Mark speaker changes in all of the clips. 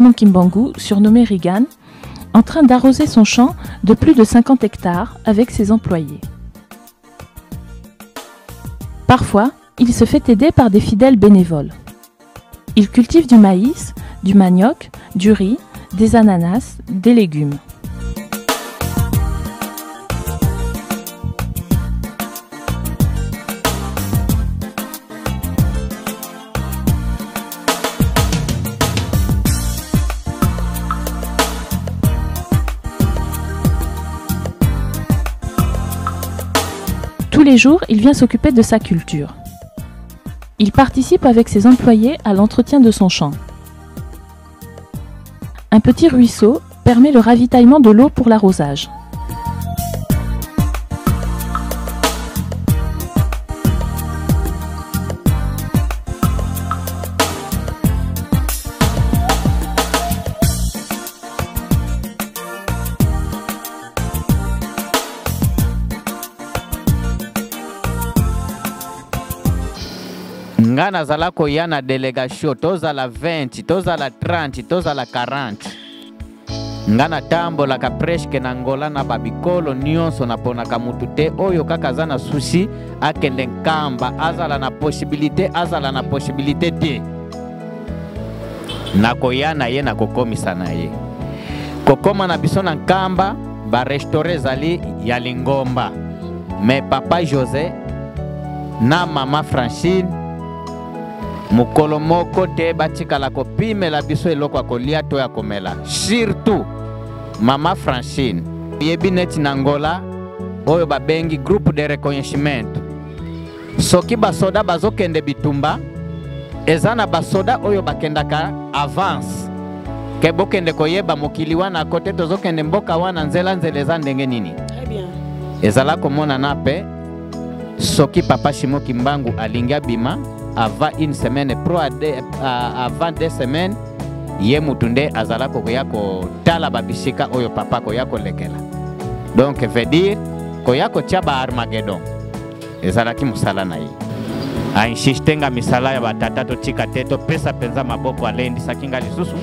Speaker 1: Kimbangu, surnommé Reagan, en train d'arroser son champ de plus de 50 hectares avec ses employés. Parfois, il se fait aider par des fidèles bénévoles. Il cultive du maïs, du manioc, du riz, des ananas, des légumes. Tous les jours, il vient s'occuper de sa culture. Il participe avec ses employés à l'entretien de son champ. Un petit ruisseau permet le ravitaillement de l'eau pour l'arrosage.
Speaker 2: Nga nazala koya na delegation, tozala 20, tozala 30, tozala 40. Nga natambolaka presque na Angola na babikolo nyonso, naponaka mutu te oyo kaka aza na souci akende Nkamba, azala na possibilité, azala na possibilité te. Nakoya na ye, nakokomisa na ye. Kokoma na biso na Nkamba, ba restaurant ezali ya lingomba. Mais papa José na mama Francine mokolo moko te batikala kopimela biso eloko ya kolia to ya komela. Surtout mama Francine yebi neti na Angola oyo babengi groupe de reconnaissement. Soki basoda bazokende bitumba, eza na basoda oyo bakendaka avance ke bokende koyeba mokili wana kote tozokende mboka wana nzela nzela eza ndenge nini.
Speaker 3: Très bien.
Speaker 2: Ezala komonana pe soki papa Simon Kimbangu alingi abima avant une semaine pro avant 2 semaines, ye mutu nde azala koya kotala babisika oyo papa koya kolekela. Donc veut dire koya kotia ba Armageddon ezalaki mosala na ye. A insiste nga misala ya batata totika te, topesa mpenza maboko. Alendisaki nga lisusu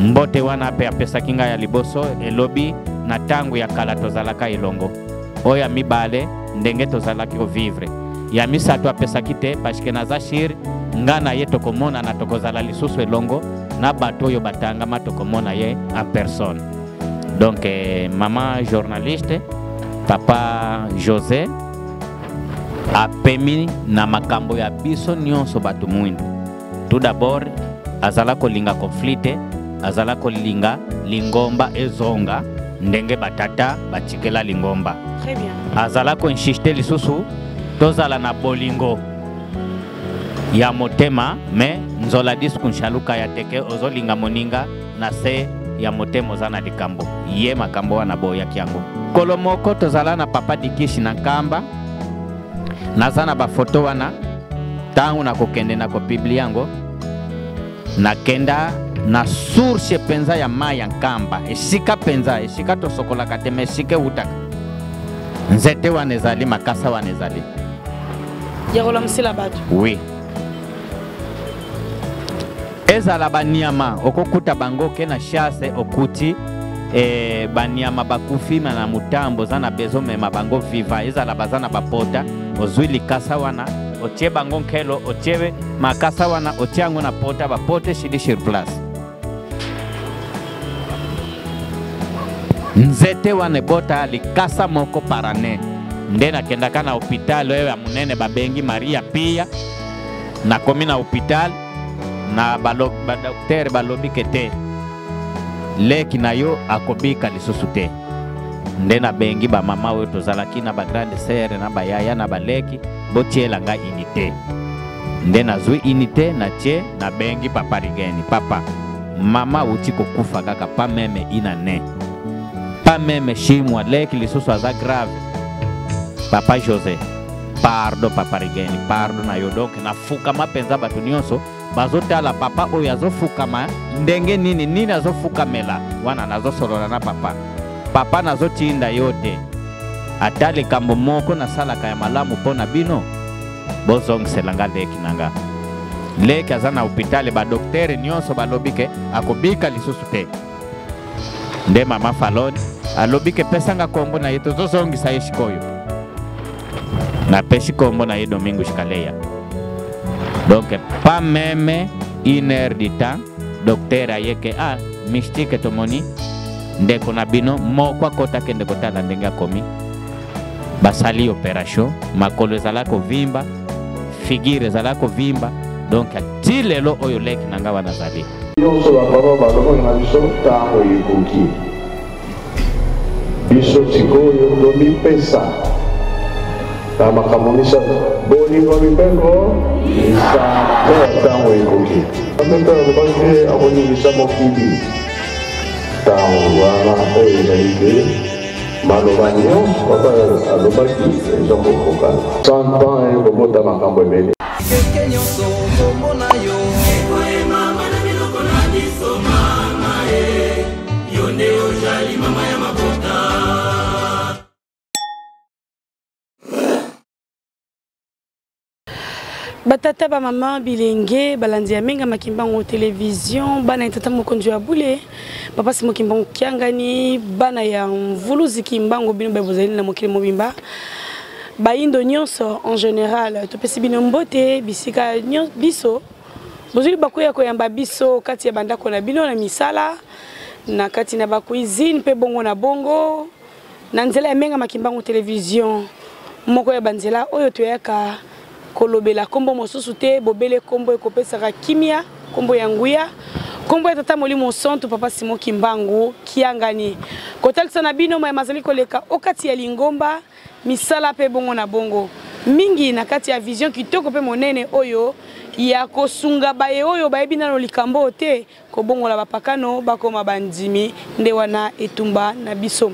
Speaker 2: mbote wana mpe apesaki nga ya liboso elobi na ntango ya kala tozalaka elongo, oyo ya mibale ndenge tozalaki kovivre, ya misato apesaki te parce que naza sure nga na ye tokomonana, tokozala lisusu elongo na bato oyo batangama, tokomona ye en personne. Donc maman journaliste, papa José apemi na makambo ya biso nyonso bato mwindu. Tout d'abord azala kolinga conflit te, azala kolinga lingomba ezonga ndenge batata batikela lingomba.
Speaker 3: Très bien.
Speaker 2: Azala koinsiste lisusu tozala na bolingo ya motema, mais nzola disku nshaluka ya teke ozolinga moninga na se ya motema oza na likambo ye makambo wana boyaki yango. Kolo moko tozala na papa Dikishi na Nkamba, naza na bafoto wana ntango nakokende na kopublie yango. Nakenda na source mpenza ya mai ya Nkamba, esika mpenza esika tosokolaka te, mais esika eutaka nzete wana ezali, makasa wana ezali
Speaker 3: ya kolamusela bato.
Speaker 2: Oui, ezala banyama okokuta bango ke na chasse okuti banyama bakufi na mutambo oza na besoin mema bango viva, ezala baza na bapota, ozwi likasa wana otie bango nkelo, otie makasa wana otie yango na pota, bapote esili sur place. Nzete wana ebota likasa moko par année. Nde nakendaka na hôpital oyo ya monene babengi Maria Pia, nakomi na hôpital na ba docteur balobi ke te leki na yo akobika lisusu te. Nde nabengi ba mama oyo tozalaki na ba grande sœur na ba yaya na baleki, botiela nga unité. Nde nazwi unité natie, nabengi papa Rigeni, papa mama auti kokufa kaka pas même une année, pas même 6 mois, leki lisusu aza grave. Papa José, pardon papa Rigeni, pardon na yo. Donc nafukama mpenza, bato nyonso bazotala papa oyo azofukama ndenge nini nini azofukamela wana. Nazosolola na papa, papa nazotinda yo te, ata likambo moko nasalaka ya malamu mpo na bino, bozongisela nga leki na nga. Leki aza na hôpital, ba docteur nyonso balobi ke akobika lisusu te. Nde mama Falone alobi ke pesanga kombo na ye, tozozongisa ye sikoyo. Napesi kombo na ye Domingos Kaleya. Donc pas même une heure du temps, docteur aye ke ah mystique tomoni ndeko na bino moko akota akende kotala ndenge akomi. Basali opération, makolo ezala kovimba, figure ezala kovimba, donc ti lelo oyo leki na nga wana azali.
Speaker 4: Nyonso bapapa balobaki na biso ntango ekoki, biso sikoyo tomipesa na makambo misato: bolingo, mibeko, misala. Ntango ekoki, mpe alobaki te akoningisa mokili. Ntango wana oyo ezali te, maloba nyonso papa alobaki eza kokokana. 100 ans ekobota makambo ebele.
Speaker 5: Keke nyonso kombo na yo
Speaker 6: ekoyemama na minoko na biso mama e yo nde ozali mama ya mabota.
Speaker 3: Batata, bamama, bilenge balandi ya Menga Makimbango Television, bana ya tata mokonzi ya bule papa Simo Kimbangu Kiangani, bana ya Mvuluzi Kimbangu, bino baye bozali na mokili mobimba, bayindo nyonso en général, topesi bino mbote bisika biso bozwi bakoya koyamba biso kati ya bandako na bino, na misala, na kati na bacuisine mpe bongo na bongo, na nzela ya Menga Makimbangu Television, moko ya banzela oyo toyaka kolobela nkombo mosusu te bobele nkombo ekopesaka kimia, nkombo ya nguya, nkombo ya tata Molimo Santu papa Simo Kimbangu Kiangani, kotalisa na bino maye mazali koleka okati ya lingomba, misala mpe bongo na bongo mingi, na kati ya vision kitoko mpe monene oyo ya kosunga baye oyo bayebi nano likambo te, kobongola bapakano bakoma bandimi. Nde wana etumba na biso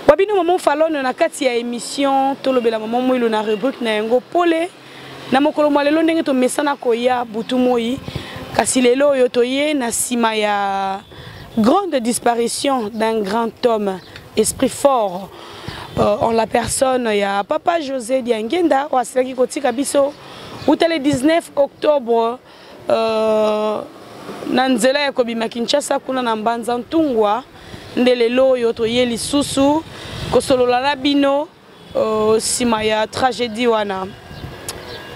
Speaker 3: wa bino mama Falone na kati ya émission Tolobela Mama Mwilu, na rubrique na yango Pole. Na mokolo mwa lelo, ndenge tomesana koya butu moi, kasi lelo oyo toye na nsima ya grande disparition d'un grand homme, esprit fort, en la personne ya papa José Diangenda, oyo asilaki kotika biso uta le 19 octobre, na nzela ya kobima Kinshasa kuna na Mbanza Ntungwa. Nde lelo oyo toye lisusu kosolola na bino nsima ya tragédie wana.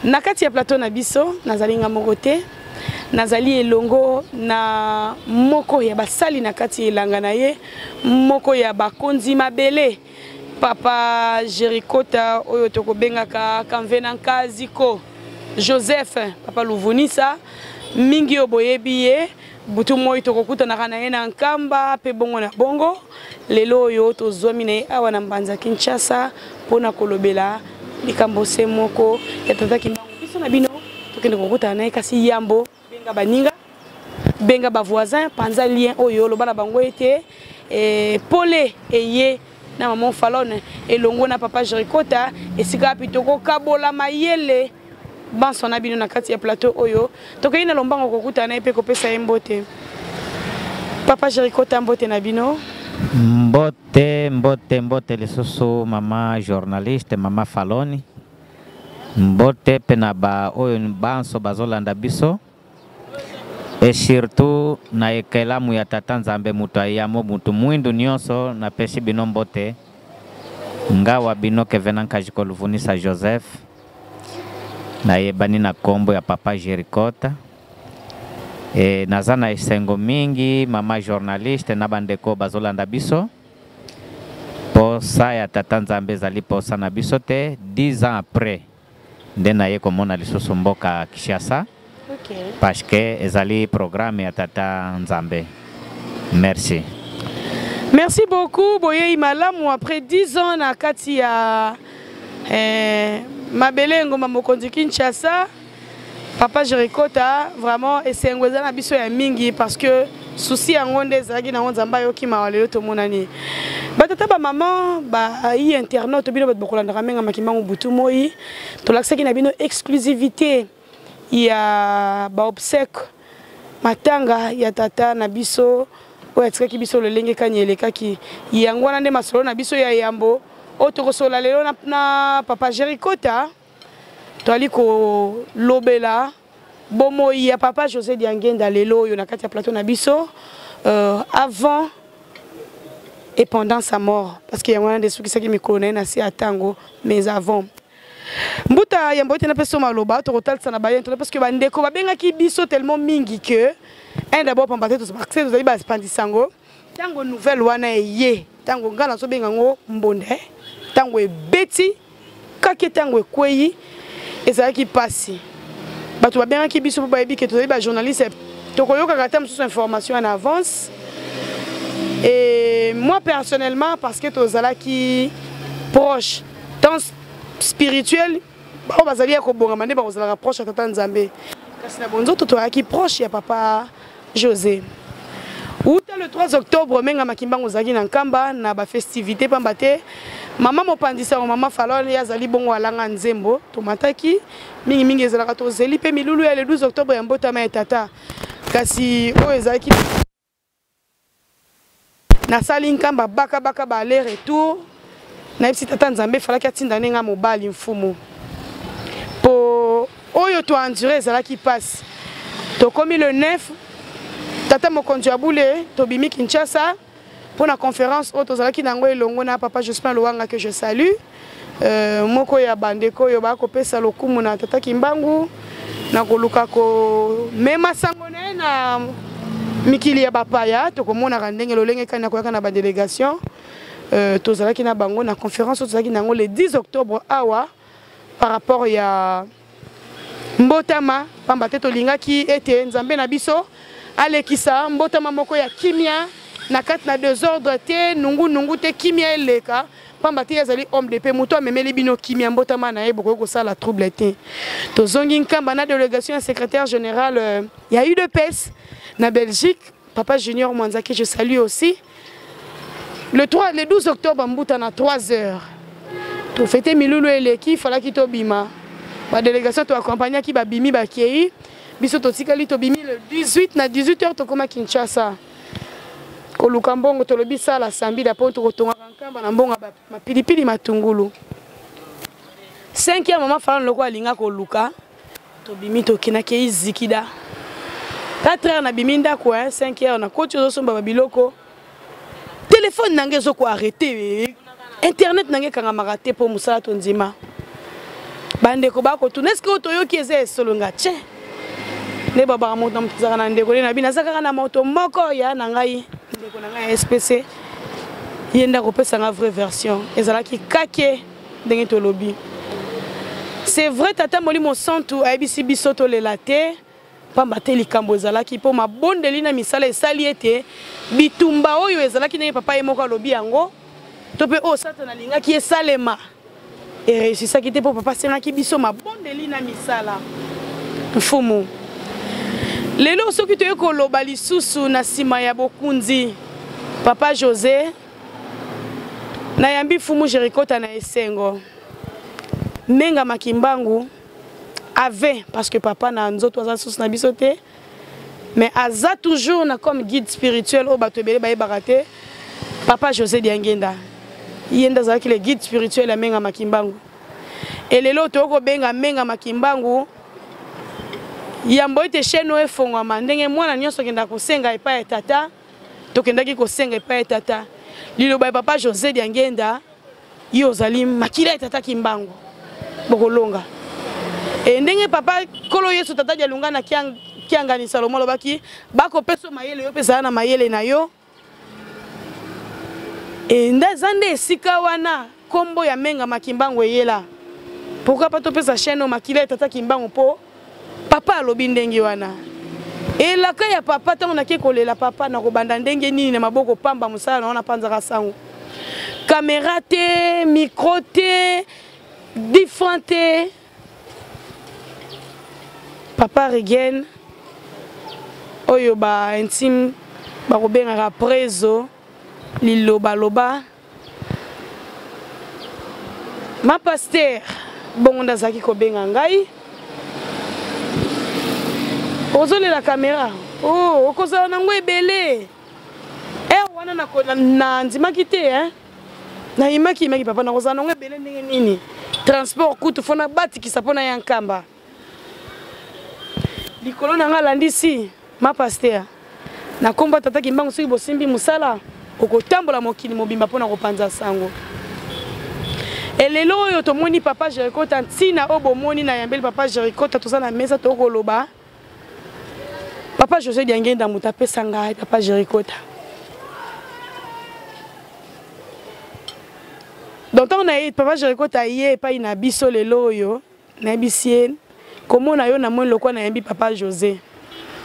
Speaker 3: Na kati ya plateau na biso, nazali nga moko te, nazali elongo na moko ya basali na kati ya elanga na ye, moko ya bakonzi mabele, papa Jerikota, oyo tokobengaka Kamvena Nkaziko Joseph, papa Luvunisa. Mingi oyo boyebi ye, butu moi tokokutanaka na ye na Nkamba mpe bongo na bongo. Lelo oyo tozwami na ye awa na Mbanza Kinshasa mpona kolobela likambo se moko ya tata Kimbangu. Biso na bino tokende kokutana na ye, kasi yambo, benga baninga, benga bavoisin, panza lien oyo, oloba na bango ete pole eye na mama Falone elongo na papa Jerikota, esika wapi tokokabola mayele banso na bino na kati ya plateau oyo. Tokei na lombango kokutana na ye mpe kopesa ye mbote. Papa Jerikota, mbote na bino.
Speaker 2: Mbote, mbote, mbote lisusu, mama journaliste, mama Faloni. Mbote mpe na ba oyo banso bazolanda biso, et surtout na ekelamu ya tata Nzambe, moto ayamo mutu mwindu nyonso, napesi bino mbote. Ngawa bino Kevena Nkajiko Luvunisa Joseph, nayebani na nkombo ya papa Jerikota. Naza na esengo mingi, mama journaliste na bandeko bazolanda biso. Posa ya tata Nzambe ezali posa na biso te. 10 ans après nde naye komona lisusu mboka Kinshasa, parce que ezali programme ya tata Nzambe. Merci.
Speaker 3: Merci beaucoup. Boyei malamu après 10 ans na kati ya mabele ngomba mokonzi Kinshasa. Papa Jerikota, vraiment esengo eza na biso ya mingi, parce que souci yango nde ezalaki nango. Nzambe ayoki mawa, lelo tomonani. Batata, bamama, bai internaute, bino bato bokolandaka Menga Makimbangu butu moi, tolakisaki na bino exclusivité ya baobsèque, matanga ya tata na biso oyo atikaki biso lolenge kani elekaki. Yango wana nde masolo na biso ya yambo oyo tokosolola lelo na papa Jerikota. Toali kolobela Bomoi ya papa José Diangenda lelo oyo na kati ya plateau na biso euh, avant et pendant sa mort parce que yango wana nde esukisaki mikolo na ye na se ya ntango mais avant mbuta yambo ete napesa maloba tokotalisa na baye parce que bandeko babengaki biso tellement mingi que un d'abord pamba te tozali bapanzi sango ntango nouvelle wana eye ntango ngai nazobenga yango mbonde ntango ebeti kake ntango ekwei ezalaki mpasi bato babengaki biso mpo bayebi ke tozali bajournaliste tokoyokaka ata mosusu information en avance et moi personnellement parce que tozalaki proche temps spirituel baoyo bazali ya kobongama nde bakozalaka proche ya tata nzambe kasi na bonzoto toyaki proche ya papa josé uta le 3 octobre menga makimbangu ozalaki na nkamba na bafestivité pamba te mama mopanzi sango mama falone ye azali bongo alanga nzembo tomataki mingimingi ezalaka tozeli mpe milulu ya le 12 octobre ya mbotama ya tata kasi oyo ezalaki nasali nkamba bakabaka ba aller retour nayebisi tata nzambe efalaki atinda nde nga mobali mfumu mpo oyo toendure ezalaki mpasi tokomi le 9 tata mokonzi ya bule tobimi kinshasa mpo na conférence oyo tozalaki na yango elongo na papa jospin lowanga que je salue euh, moko ya bandeko oyo bakopesa lokumu na tata kimbangu na koluka komema sango na ye na mikili ya bapaya tokomonaka ndenge lolenge kani akoyaka na badelegation euh, tozalaki na bango na conférence oyo tozalaki na yango le 10 octobre awa par rapport ya mbotama pamba te tolingaki ete nzambe na biso alekisa mbotama moko ya kimia na kati na desordre te nungunungu te kimia eleka pamba te ye azali homme de paix moto amemeli bino kimia mbotama na ye bokoki kosala trouble te tozongi nkamba na délégation ya secrétaire général euh, ya udps na belgique papa junior mwanzaki je salue aussi le, 3, le 12 octobre mbuta na 3 heures tofete milulu eleki falaki tobima badélégation toaccompagnaki babimi bakei biso totikali tobimi le 18 na 18 heures tokoma kinshasa koluka mbongo tolobi sala sambila mpo tokotongaka nkamba na mbongo mapilipili matungulu 5 heures mama falano lokola alinga koluka tobimi tokendaki ezikida 4 heures nabimi ndako 5 heures nakoti ozosomba babiloko telefone na ngai ezokoarrete internet na ngai ekangamaka te mpo mosala tondima bandeko bakotuna eske oyo toyoki eza esolo nga tien nde babaka moto na moto azalaka na ndeko nde na bino aza kaka na moto moko ya na ngai ndeko na ngai ya spc ye nde akopesa nga vraie version ezalaki kake ndenge tolobi c'est vrai tata molimo santu ayebisi biso tolela te mpamba te likambo ezalaki mpo mabondeli na misala esali ete bitumba oyo ezalaki ndenge papa ye moko alobi yango to mpe oyo satana alingaki esalema ereusisaki te mpo papa asengaki biso mabondeli na misala mfumu lelo soki toye koloba lisusu na nsima ya bokunzi papa josé nayambi mfumu jerikota na esengo menga makimbangu avait parce que papa na nzoto aza susu na biso te mais aza toujours na comme guide spirituel oyo bato ebele bayebaka te papa josé diangenda ye nde azalaki le guide spirituel ya menga makimbangu elelo tokoki kobenga menga makimbangu yambo ete chaîne oyo efongwama ndenge mwana nyonso akendaka kosenga epai ya tata tokendaki kosenga epai ya tata liloba ya papa josé diangenda yo ozali makila ya tata kimbangu bokolonga e ndenge papa nkolo yesu tata dialunga na kiangani salomo alobaki bakopesa mayele yo mpe zala na mayele na yo e nde eza nde esika wana nkombo ya menga makimbangu eyela pourquoi pa topesa chaîne oyo makila ya tata kimbangu mpo papa alobi ndenge wana elaka ya papa ntango nake kolela papa nakobanda ndenge nini na maboko pamba mosala na wana panzaka sango kamera te micro te difran te papa regen oyo ba intime bakobengaka prezo lilobaloba ma pasteur bongo nde azalaki kobenga ngai ozolela kamera oh, okozala nango ebele ere wana nandimaki te hein? nayimaki yimaki papa nakozala nango ebele ndenge nini transport kutu fo nabatikisa mpo na ya nkamba Likolo na nga alandisi ma pasteur na kombo ya tata Kimbangu, soki bosimbi mosala okotambola mokili mobimba mpo na kopanza sango. Elelo oyo tomoni papa Jerikota, ntina oyo bomoni na yambeli papa Jerikota, toza na mesa tokoloba papa José Diangenda moto apesa ngai papa Jerikota. Donc ntango na ye papa Jerikota ye epai na biso lelo oyo, nayebisi ye komona yo namoni lokola nayembi papa José.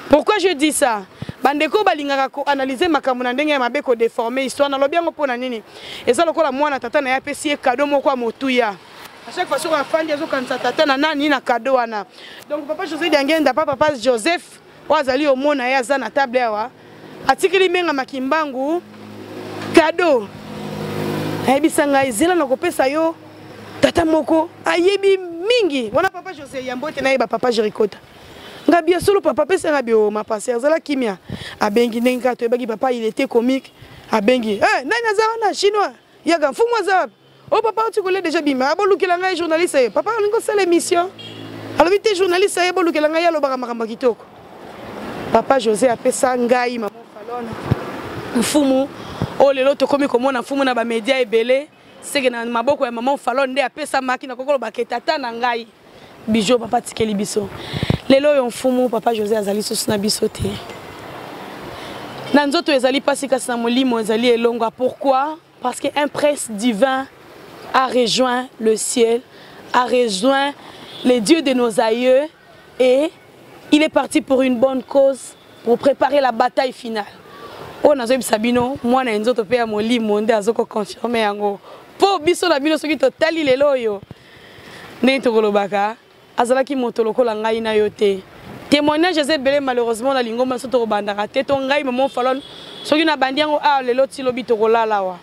Speaker 3: Pourquoi je dis ça? Bandeko balingaka koanalyse makambo na ndenge ya mabe, kodeforme histoire. Nalobi yango mpo na nini? Eza lokola mwana tata na ye apesi ye kado moko ya motuya, à chaque fois soki afandi azokanisa tata na nani na kado wana. Donc papa José Diangenda, papa Joseph oyo azali omona ye aza na table awa, atikeli Menga Makimbangu kado, ayebisa ngai zela na kopesa yo tata moko ayebi mingi wana. Papa José yambo ete nayeba papa Jerikota, ngabi ya solo papa apesa ngabi o ma passer azala kimia. Abengi ndenge kaka toyebaki papa, il était comique. Abengi hey, nani aza wana? Chinois yaka, mfumu aza wapi? O papa oti kolia deja, bima, abolukela ngai journaliste ye. Papa alingi kosala émission, alobi te journaliste ye bolukela ngai, alobaka makambo ya kitoko. Papa José apesa ngai mama Falona mfumu oyo lelo tokomi komona mfumu na bamedia ebele, seke na maboko ya mama Falone nde apesamaki. Nakoki kolobaka tata na ngai bijo papa atikeli biso lelo oyo mfumu papa José azali susu na biso te. Na nzoto ezali mpasi, kasi na molimo ezali elonga. Pourquoi? Parce qu'un prince divin a rejoint le ciel, a rejoint les dieux de nos aïeux, et il est parti pour une bonne cause, pour préparer la bataille finale. Oyo nazoyebisa bino, mwana ya nzoto mpe ya molimo nde azokoconfirme yango mpo biso na bino. Soki totali lelo oyo ndenge tokolobaka, azalaki moto lokola ngai na yo te. Témoignage eza ebele, malheureusement na lingomba so tokobandaka te to ngai mama Falon, soki nabandi yango awa lelo ti lobi tokolala awa.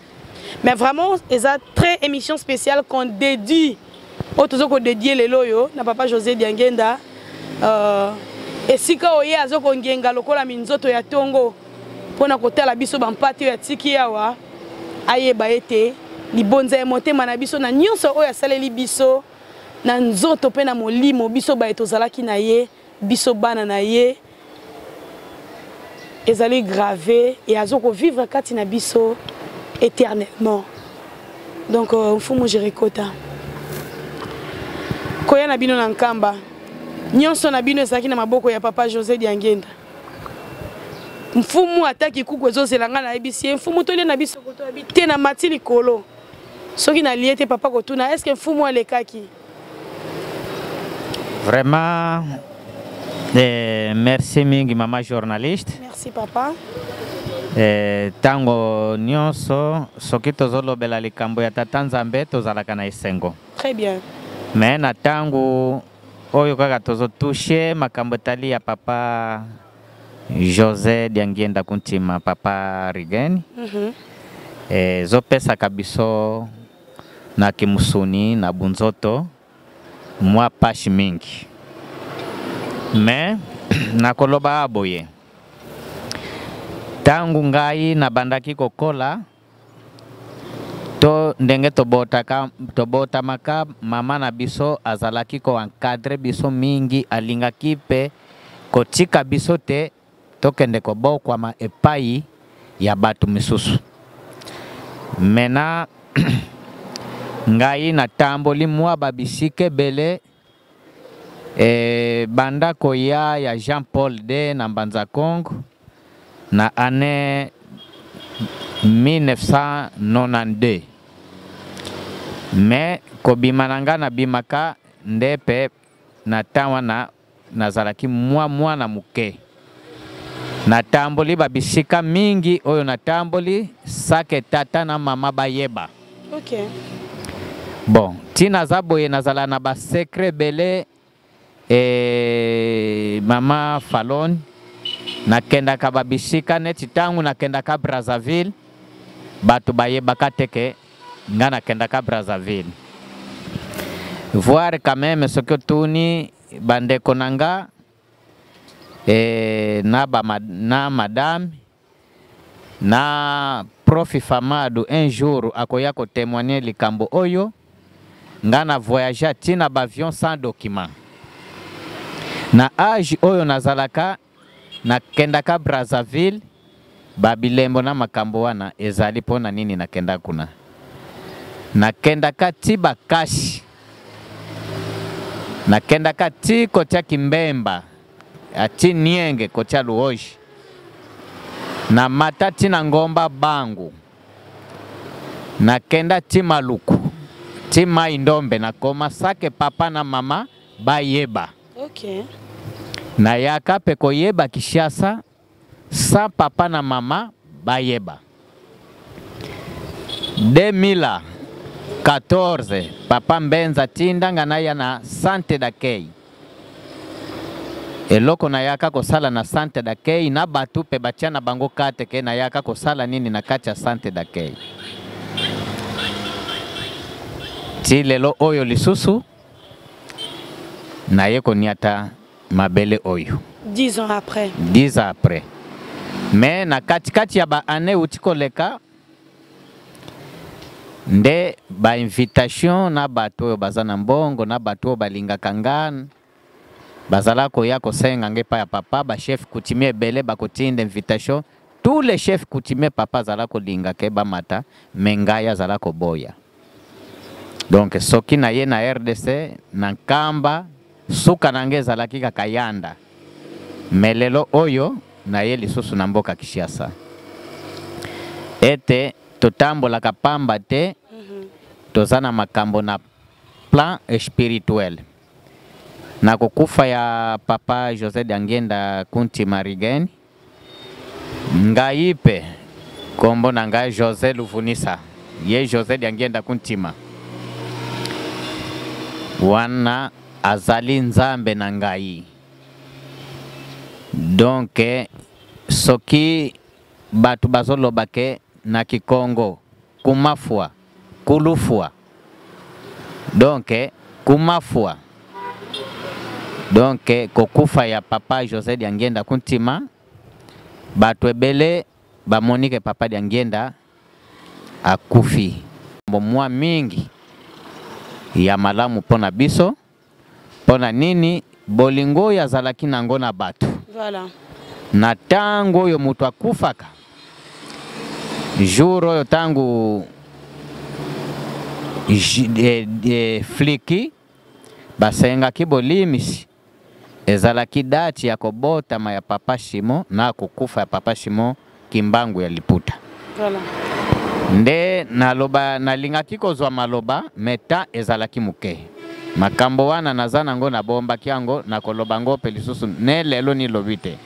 Speaker 3: Mais vraiment eza très émission spéciale qu'on dédie, oyo toza kodédie lelo oyo na papa José Diangenda, esika oyo ye aza kongenga lokola minzoto ya ntongo mpo na kotala biso bampate oyo atiki awa. Ayeba ete libonza ya motema na biso na nyonso oyo asaleli biso na nzoto mpe na molimo, biso baye tozalaki na ye, biso bana na ye, ezali grave et azo kovivre kati na biso éternellement. Donc mfumu Jerikota, koya na bino na Nkamba, nyonso na bino ezalaki na maboko ya papa José Diangenda. Mfumu ata kikuku ezozela ngai, nayebisi ye mfumu tolia na biso koto yabi te, na mati likolo soki nalie te papa kotuna est ce que mfumu alekaki.
Speaker 2: Vraiment, merci mingi mama journaliste.
Speaker 3: Merci papa.
Speaker 2: Ntango nyonso soki tozolobela likambo ya tata Nzambe, tozalaka na esengo.
Speaker 3: Très bien.
Speaker 2: Me na ntango oyo kaka tozotouche makambo etali ya papa José Diangienda Kuntima, papa Rigen, ezopesaka biso na kimusuni na bunzoto mwa pashi mingi. Me nakoloba boye, ntango ngai nabandaki kokola to ndenge tobotaka, tobotamaka, mama na biso azalaki koencadre biso mingi, alingaki mpe kotika biso te tokende kobokwama epai ya bato misusu. Mena ngai natamboli mwa babisika ebele, banda koya ya Jean Paul II na Mbanza Congo na année 1992. Me kobima na ngai, nabimaka nde mpe na temps wana nazalaki mwa mwana moke. Natamboli babisika mingi oyo natamboli sake tata na mama bayeba. Bon, ntina aza boye, nazala na basecret ebele. Mama Falon, nakendaka babisika neti ntango nakendaka Brazzaville, bato bayebaka te ke nga nakendaka Brazzaville. Voir quand même soki otuni bandeko na nga, na, ba, na madame na profi Famadu, un jour akoya kotémoigner likambo oyo. Nga na voyage ntina bavion sans document. Na age oyo nazalaka, nakendaka Brazzaville, ba bilembo na makambo wana ezali mpo na nini nakenda kuna. Nakendaka ti Bakashi, nakendaka ti kotia Kimbemba, ati Nienge kotia Luoji, na mata ti na ngomba Bangu, nakenda ti Maluku, ti Mai Ndombe, nakoma sake papa na mama bayeba.
Speaker 3: Okay.
Speaker 2: Nayaka pe koyeba Kinshasa sans papa na mama bayeba. 2014 papa Mbenza tinda nga naya na centre d'accueil. Eloko nayaka kosala na centre d'accueil na batu pe batia na bango kate ke nayaka kosala nini na kati ya centre d'accueil. Ti lelo oyo lisusu naye koniata mabele oyo.
Speaker 3: 10 ans après.
Speaker 2: 10 ans après. Mais na katikati ya ba année uti koleka nde ba invitation na bato oyo baza na mbongo na bato oyo balingaka nga bazala koya kosenga nga epai ya papa, ba chef coutumier ebele bakotinda invitation, tous les chefs coutumier papa azala kolinga ke bamata, mais ngai azala koboya. Donc soki na ye na RDC na Nkamba suka na ngai ezalaki kaka yanda, mais lelo oyo na ye lisusu na mboka Kinshasa ete totambolaka pamba te, toza na makambo na plan spirituel. Na kokufa ya papa Jose Diangienda Kunti Marigen, ngai pe kombo na ngai Jose Luvunisa, ye Jose Diangienda Kuntima wana azali Nzambe na ngai. Donc soki bato bazoloba ke na Kikongo kumafua kulufua, donc kumafua, donc kokufa ya papa Jose Diangienda Kuntima, bato ebele bamoni ke papa Diangienda akufi. Mwa mingi ya malamu mpo na biso, mpo na nini bolingo oyo azalaki nango na bato.
Speaker 3: Voilà.
Speaker 2: Na tango oyo moto akufaka, jour oyo tango fliki basengaki bolimisi, ezalaki date ya kobotama ya papa Simon na kokufa ya papa Simon Kimbangu ya liputa.
Speaker 3: Voilà.
Speaker 2: Nde naloba, nalingaki kozwa maloba mais temps ezalaki moke. Makambo wana naza nango, nabombaki yango, nakoloba ngo pe lisusu ne lelo ni lobi te.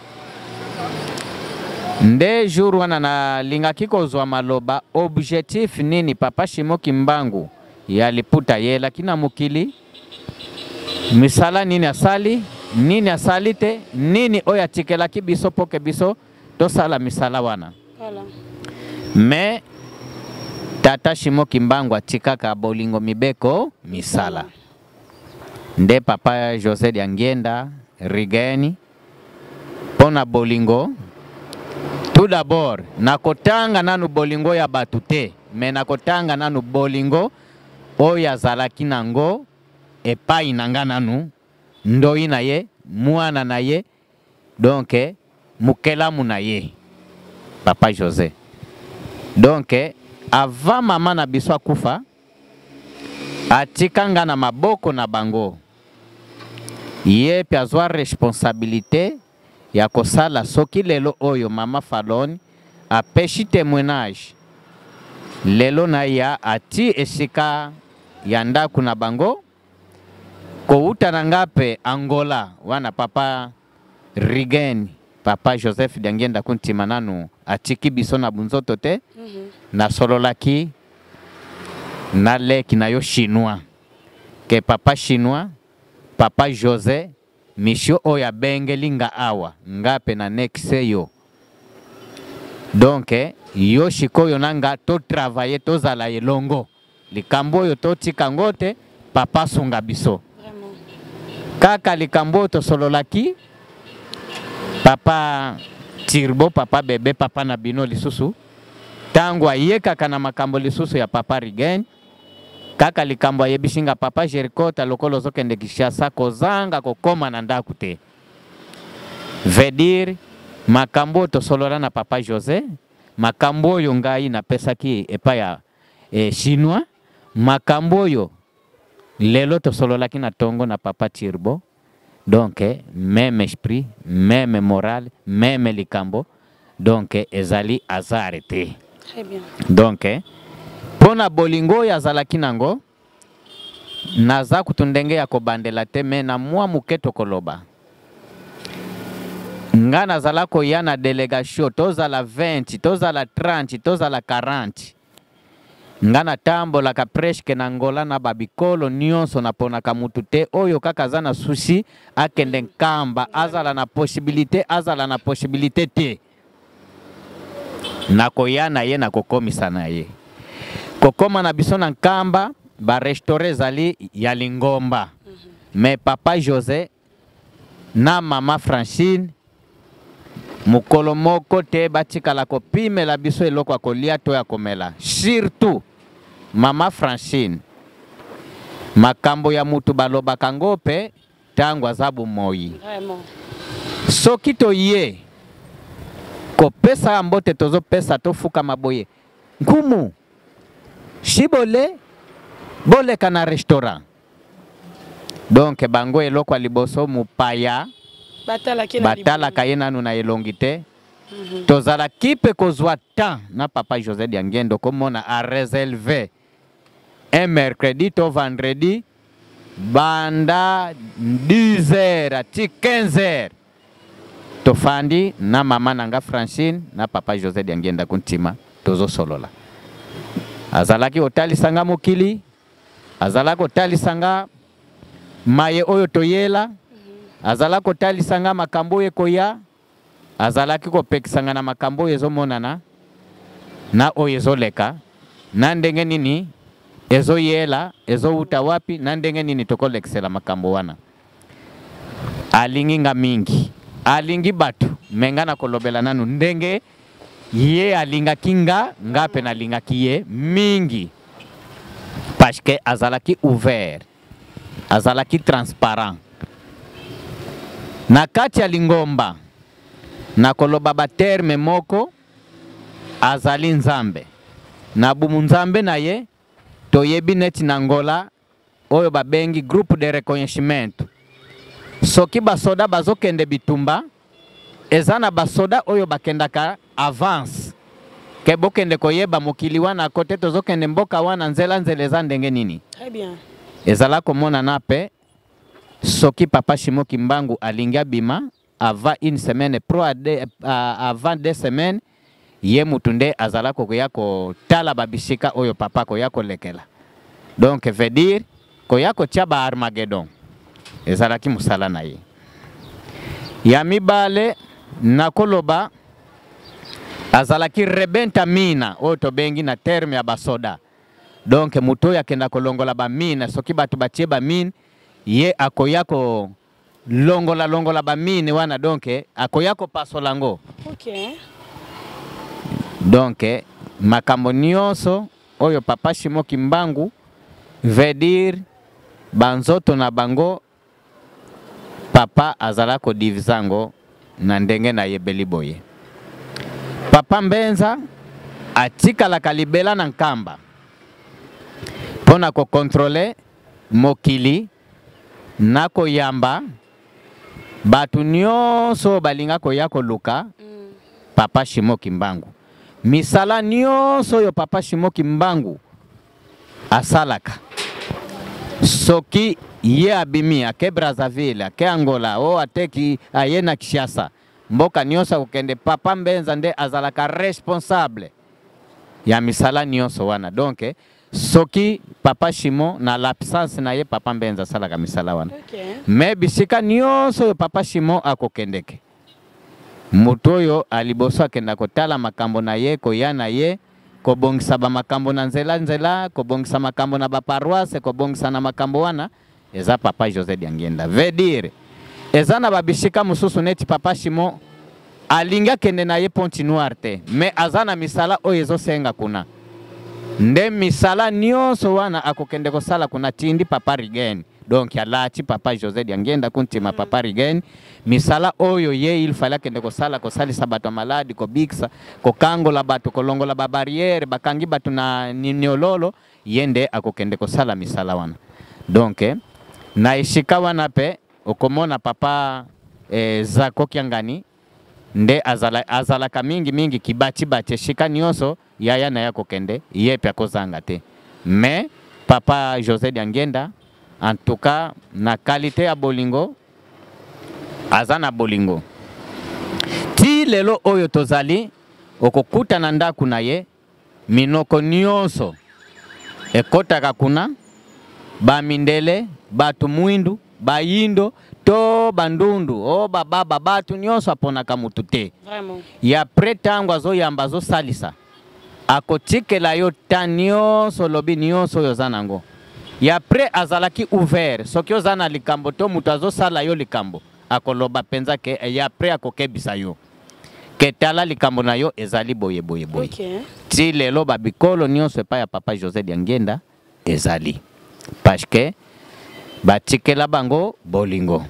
Speaker 2: Nde jour wana nalingaki kozwa maloba, objectif nini papa Simon Kimbangu ya liputa ayelaki na mokili, misala nini asali, nini asali te, nini oyo atikelaki biso po ke biso tosala misala wana.
Speaker 3: Voilà.
Speaker 2: Mais tata Simon Kimbangu atikaka bolingo mibeko misala. Nde papa José Diangienda Rigeni pona bolingo, tout d'abord nakotanga nanu bolingo ya batu te, mais nakotanga nanu bolingo oyo azalaki nango epai na nga nanu, ndoi na ye, mwana na ye, donc mukelamu na ye papa José. Donc avant mama na biso akufa, atika nga na maboko na bango, ye pe azwa responsabilité ya kosala. Soki lelo oyo mama Falone apesi témoignage lelo na ya ati esika ya ndako na bango, kouta na nga pe Angola wana papa Rigen, papa Joseph Diangienda Kuntima nanu atiki biso na bunzoto te. Nasololaki na leki na yo chinois ke papa chinois, papa José mission oyo abengeli nga awa, nga pe na nexe yo. Donc yo sikoyo na nga to travailler, tozala elongo. Likambo oyo totika ngo te, papa sunga biso. Kaka likambo oyo tosololaki papa Turbo, papa bebe, papa na bino lisusu, tango ayekaka na makambo lisusu ya papa Rigen, kaka likambo ayebisi nga papa Jericota, lokola ozokende Kinshasa kozanga kokoma na ndako te. Veut dire makambo oyo tosolola na papa Jose, makambo oyo ngai napesaki epai ya eh, chinois, makambo oyo lelo tosololaki na tongo na papa Turbo. Donc meme esprit, meme morale, meme likambo. Donc ezali hasard te.
Speaker 3: Très bien.
Speaker 2: Donc mpo na bolingo oyo azalaki nango, naza kutu ndenge ya kobandela te, me na mwa moke tokoloba. Nga nazala koya na delegation, tozala 20, tozala 30, tozala 40. Nga natambolaka presque na Angola na ba bikolo nionso, naponaka mutu te, oyo kaka aza na souci akende Nkamba, azala na possibilite, azala na possibilite te, nakoya na ye, nakokomisa na ye. Kokoma na biso na Nkamba, ba restaurant ezali ya lingomba, mais papa Jose na mama Francine mokolo moko te batikala kopimela biso eloko ya kolia to ya komela. Surtout mama Francine, makambo ya mutu balobaka ngo pe tango aza bomoyi. Soki toye kopesa mbote, tozopesa tofukama boye, nkumu shibole boleka na restaurant. Donc bango eloko ya liboso mopaya batalaka ye nanu na elongi te. Tozalaki mpe kozwa temps na papa José Diangendo komona a réserve un mercredi to vendredi banda 10h ti 15h, tofandi na mama na nga Francine na papa José Diangenda kuntima, tozosolola. Azalaki kotalisa nga mokili, azalaki kotalisa nga maye oyo toyela, azalaki kotalisa nga makambo oyo ekoya, azalaki kopekisa nga na makambo oyo ezomonana na oyo ezoleka, na ndenge nini ezoyela, ezowuta wapi, na ndenge nini tokolekisela makambo wana. Alingi nga mingi, alingi bato, me nga nakolobela nanu ndenge ye alingaki nga, nga mpe nalingaki ye mingi, parce que azalaki ouvert, azalaki transparent na kati ya lingomba. Nakoloba baterme moko, azali Nzambe na bumu Nzambe na ye. Toyebi neti na Angola oyo babengi groupe de reconnaissement, soki basoda bazokende bitumba, eza na basoda oyo bakendaka avance ke bokende koyeba mokili wana kote tozokende, mboka wana nzela nzela eza ndenge nini.
Speaker 3: Très bien.
Speaker 2: Ezala komonana pe soki papa Simon Kimbangu alingi abima avant une semaine pro avant 2 semaines, ye mutu nde azala koya kotala babisika oyo papa koya kolekela. Donc veut dire koya kotia ba Armageddon ezalaki mosala na ye. Ya mibale nakoloba, azalaki rebenta mina oyo tobengi na terme ya basoda. Donc moto oyo akenda kolongola ba mine, soki bato batie ba mine, ye akoya ko longola longola ba mine wana, donc akoya kopasola yango. Donc makambo nyonso oyo papa Simon Kimbangu, veut dire banzoto na bango, papa azala kodivisa yango na ndenge nayebeli boye. Papa Mbenza atikalaka libela na Nkamba mpo na kokontrole mokili na koyamba bato nyonso balinga koya koluka papa Simon Kimbangu. Misala nyonso oyo papa Simon Kimbangu asalaka, soki ye abimi ake Brazzaville, ake Angola, o ateki aye na Kinshasa, mboka nyonso akokende, papa Mbenza nde azalaka responsable ya misala nyonso wana. Donc soki papa Simon na l'absence na ye, papa Mbenza asalaka misala wana. Me bisika nyonso oyo papa Simon akokendeke, moto oyo aliboso akenda kotala makambo na ye, koya na ye kobongisa bamakambo na nzela nzela, kobongisa makambo na baparoise, kobongisa na makambo wana, eza papa José Diangienda. Veut dire eza na babisika mosusu neti papa Simon alingi akende na ye Pointe Noire te, me aza na misala oyo ezosenga kuna, nde misala nyonso wana akokende kosala kuna, tindi papa Rigen. Donc alati papa José Diangienda kuntima papa Rigen misala oyo ye il fallait akende kosala, kosalisa bato ya maladi, kobikisa, kokangola bato, kolongola babarrière bakangi bato na niololo, ye nde akokende kosala misala wana. Donc na esika wana mpe okomona papa Zako Kiangani nde azalaka mingi mingi kibati-bati esika nyonso yaya na ye akokende, ye mpe akozanga te. Mais papa José Diangienda en tout cas na qualité ya bolingo, aza na bolingo ti lelo oyo tozali. Okokuta na ndako na ye minoko nyonso ekɔtaka kuna, bamindele, bato mwindu, bayindo to bandundu o bababa, bato nyonso, aponaka mutu te.
Speaker 3: Vraiment.
Speaker 2: Ya pre ntango azoyamba, azosalisa, akotikela yo ta nyonso, olobi nyonso oyo oza nango. Ya pre azalaki ouvert. Soki oza na likambo to moto azosala yo likambo, akoloba mpenza ke ya pre akokebisa yo ke tala, likambo na yo ezali boye boye boye. Ti lelo babikolo nyonso epai ya papa José Diangienda ezali parce que batikela bango bolingo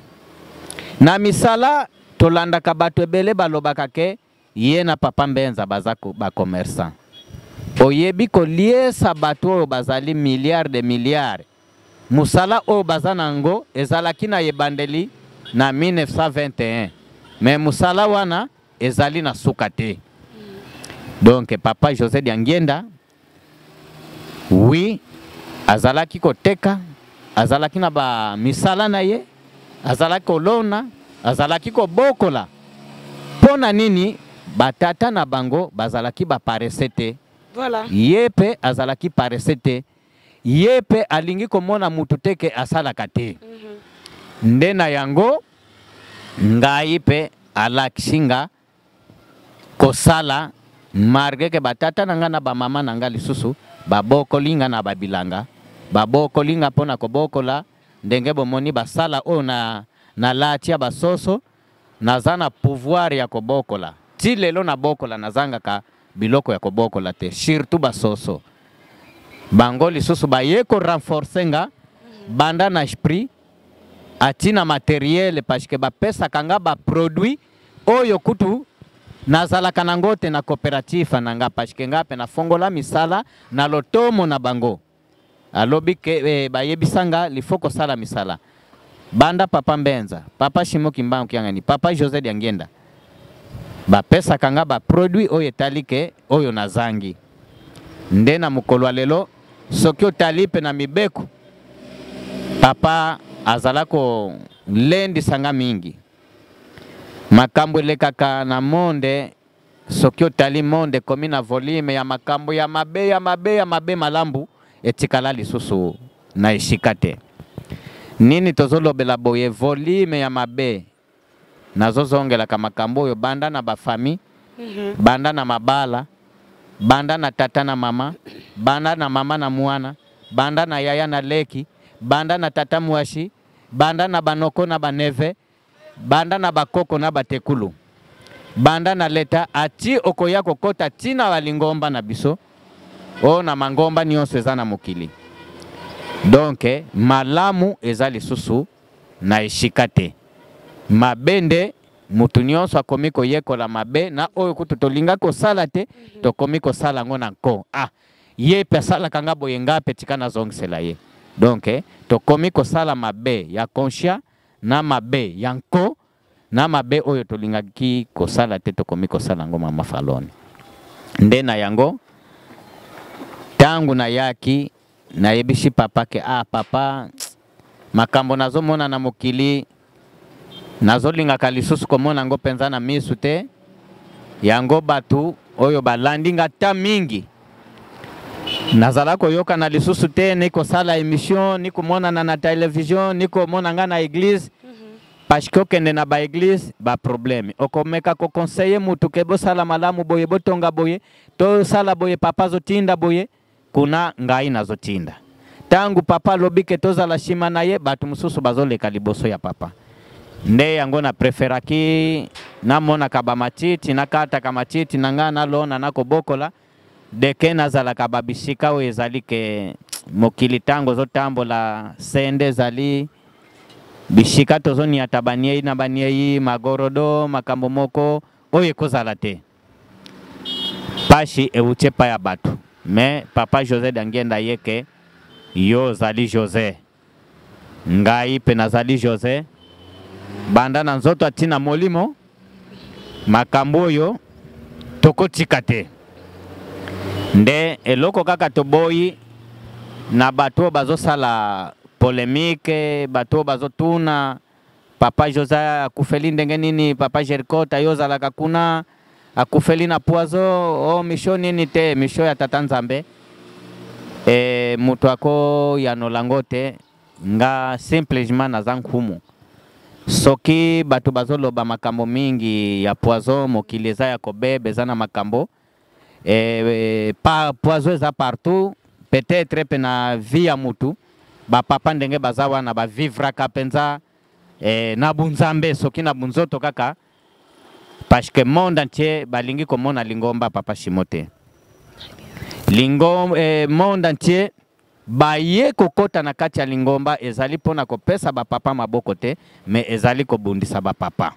Speaker 2: na misala. Tolandaka bato ebele balobaka ke ye na papa Mbenza baza bacommerçant. Oyebi koliesa bato oyo bazali milliard de milliard, mosala oyo baza nango ezalaki na ebandeli na 1921, mais mosala wana ezali na suka te. Donc papa José Diangienda, oui, azalaki koteka, azalaki na bamisala na ye, azalaki kolona, azalaki kobokola. Mpo na nini? Batata na bango bazalaki baparese te. Ye mpe azalaki parese te. Ye mpe alingi komona mutu te ke asalaka te. Nde na yango ngai mpe alakisi nga kosala, malgré ke batata na nga na bamama na nga lisusu babokoli nga na babilanga, babokoli nga mpo na kobokola. Ndenge bomoni basala oyo na nalati ya basoso, naza na pouvoir ya kobokola. Ti lelo nabokola, nazangaka biloko ya kobokola te, surtout basoso. Bango lisusu baye korenforcer nga banda na esprit atina matériel, parce que bapesaka nga baproduit oyo kutu nazalaka nango te na coopérative na nga, parce que nga mpe nafongola misala na lotomo na bango. Alobi ke bayebisa nga lifo kosala misala banda papa Mbenza, papa Shimo Kimbangu Kiangani, papa José Diangienda bapesaka nga baproduit oyo etali ke oyo nazangi. Nde na mokolo ya lelo, soki otali mpe na mibeko, papa azala kolendisa nga mingi. Makambo elekaka na monde, soki otali monde ekomi na volume ya makambo ya mabe, ya mabe, ya mabe, malambu etikala lisusu na esika te. Nini tozolobela boye? Volume ya mabe. Nazozongelaka makambo oyo banda na bafamille, banda na mabala, banda na tata na mama, banda na mama na mwana, banda na yaya na leki, banda na tata mwasi, banda na banoko na baneve, banda na bakoko na batekulu, banda na leta ati okoya kokota ntina balingomba na biso oyo na mangomba nyonso eza na mokili. Donc malamu eza lisusu na esika te, mabe nde. Motu nyonso akomi koyekola mabe na oyo kutu tolinga kosala te, tokomi kosala yango na nko. Ah, ye mpe asalaka nga boye, nga mpe tika nazongisela ye. Donc tokomi kosala mabe ya conscient na mabe ya nko, na mabe oyo tolingaki kosala te, tokomi kosala yango. Mama Falone, nde na yango ntango nayaki, nayebisi papa ke ah papa, makambo nazomona na mokili, nazolingaka lisusu komona yango mpenza na misu te. Yango bato oyo balandi nga ta mingi, nazala koyokana lisusu te, ni kosala émission, ni komonana na télévision, ni komona nga na église, parce que okende na baéglise, baproblème. Okomeka koconseiller mutu ke bosala malamu boye, botonga boye, tosala boye, papa azotinda boye kuna, ngai nazotinda. Ntango papa alobi ke tozala nsima na ye, bato mosusu bazoleka liboso ya papa. Nde yango na préféraki namonaka bamatiti, nakataka matiti na ngai, nalona, nakobokola. Deke nazalaka ba bisika oyo ezali ke mokili ntango ozotambola sende ezali bisika tozoniata baniei na baniei magorodo makambo moko oyo ekozala te pashi euti epai ya bato me papa Jose Diangienda ye ke yo ozali Jose ngai mpe nazali Jose banda na nzoto atina molimo makambo oyo tokotika te nde eloko kaka toboyi na bato oyo bazosala polemike bato oyo bazotuna papa Jose akufeli ndenge nini papa Jericota yo ozalaka kuna akufeli na poison oh misho nini te misho ya tata Nzambe e, moto akoyanola ngo te nga simplement naza nkumu soki bato bazoloba makambo mingi ya poison mokili eza ya kobeba eza na makambo e, e, pa, poison eza partout peut-être mpe na vie ya mutu bapapa ndenge baza wana bavivraka mpenza e, na bunzambe soki na bunzoto kaka parce que monde entier balingi komona lingomba papa Shimo te lingomba eh, monde entier baye kokota na kati ya lingomba ezali mpo na kopesa bapapa maboko te mais ezali kobundisa bapapa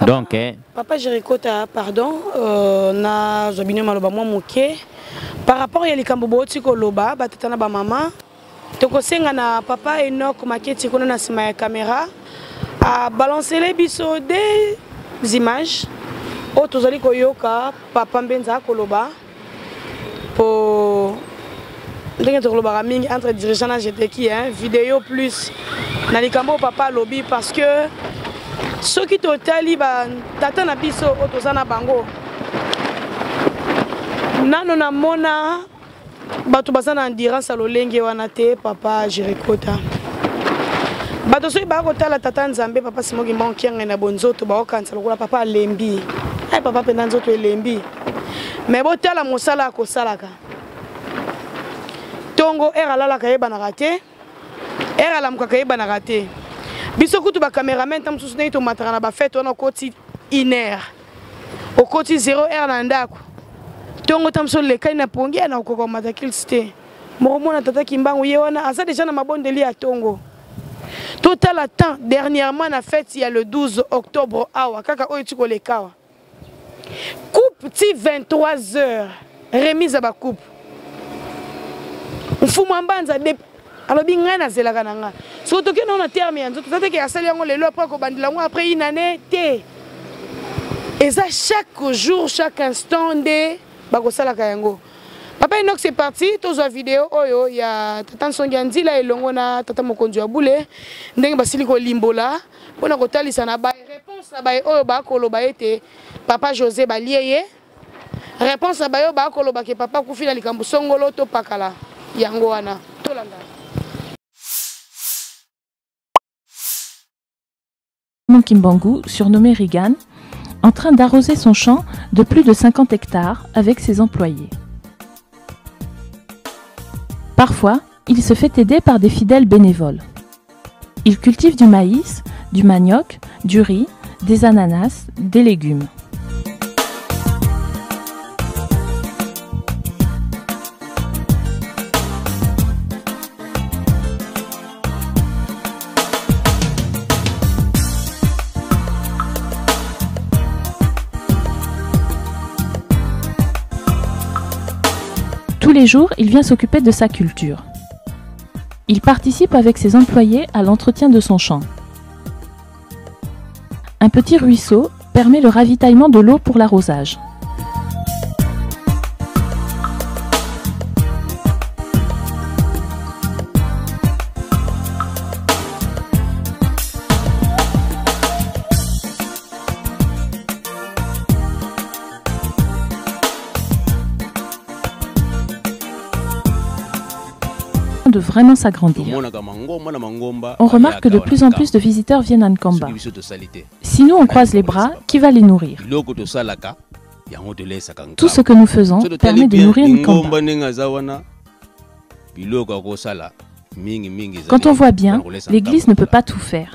Speaker 2: donc eh,
Speaker 3: papa Jericota pardon euh, nazwa bino maloba mwa moke par rapport ya likambo bouti koloba batata na bamama tokosenga na papa Enoch Maketi kuna na nsima ya kamera abalancele biso des images oyo tozali koyoka papa Mbenza akoloba po ndenge tokolobaka mingi entre dirigeant na jeteki hein, video plus na likambo oyo papa alobi parce que soki totali batata na biso oyo toza na bango nano namona bato baza na endurance ya lolenge wana te papa Jericota bato soki baya kotala tata nzambe papa Simon Kimbangu Kiangani na bonzoto bakokanisa lokola papa alembi ai papa mpenza nzoto elembi me botala mosala akosalaka ntongo ere alalaka eyebanaka te ere alamukaka eyebanaka te biso kutu bacameraman ntango mosusu ndenge tomataka na bafete wana okoti une heure okoti 0 heure na ndako ntongo ntango mosusu olekani na pongi ya na okoka komata kilsi te mokomona tata Kimbangu ye wana aza deja na mabondeli ya ntongo totala temps dernièrement na fête ya le 12 octobre awa kaka oyo ti koleka awa coupe ti 23 heures remise ya bacoupe mfumu ya mbanza alobi ngai nazelaka na ngai soki tokende yango na terme ya nzoto eza teke asali yango lelo après akobandela yango après une année te eza chaque jour chaque instant nde bakosalaka yango papa Enoch c'est parti tozwa video oyo ya tata Nsongi ya Nzila elongo na tata mokonzi ya bule ndenge basili kolimbola mpona kotalisa na ba réponse na baye oyo bakoloba ete papa José balie ye réponse na baye oyo bakoloba ke papa akufi na likambo songolo to pakala yango wana tolanda.
Speaker 1: Kimbangu, surnommé Regan, en train d'arroser son champ de plus de 50 hectares avec ses employés. Parfois, il se fait aider par des fidèles bénévoles. Il cultive du maïs, du manioc, du riz, des ananas, des légumes. Tous les jours, il vient s'occuper de sa culture. Il participe avec ses employés à l'entretien de son champ. Un petit ruisseau permet le ravitaillement de l'eau pour l'arrosage. De vraiment s'agrandir. On remarque que de plus en plus de visiteurs viennent à Nkamba. Si nous on croise les bras, qui va les nourrir? Tout ce que nous faisons permet de nourrir Nkamba. Quand on voit bien, l'église ne peut pas tout faire.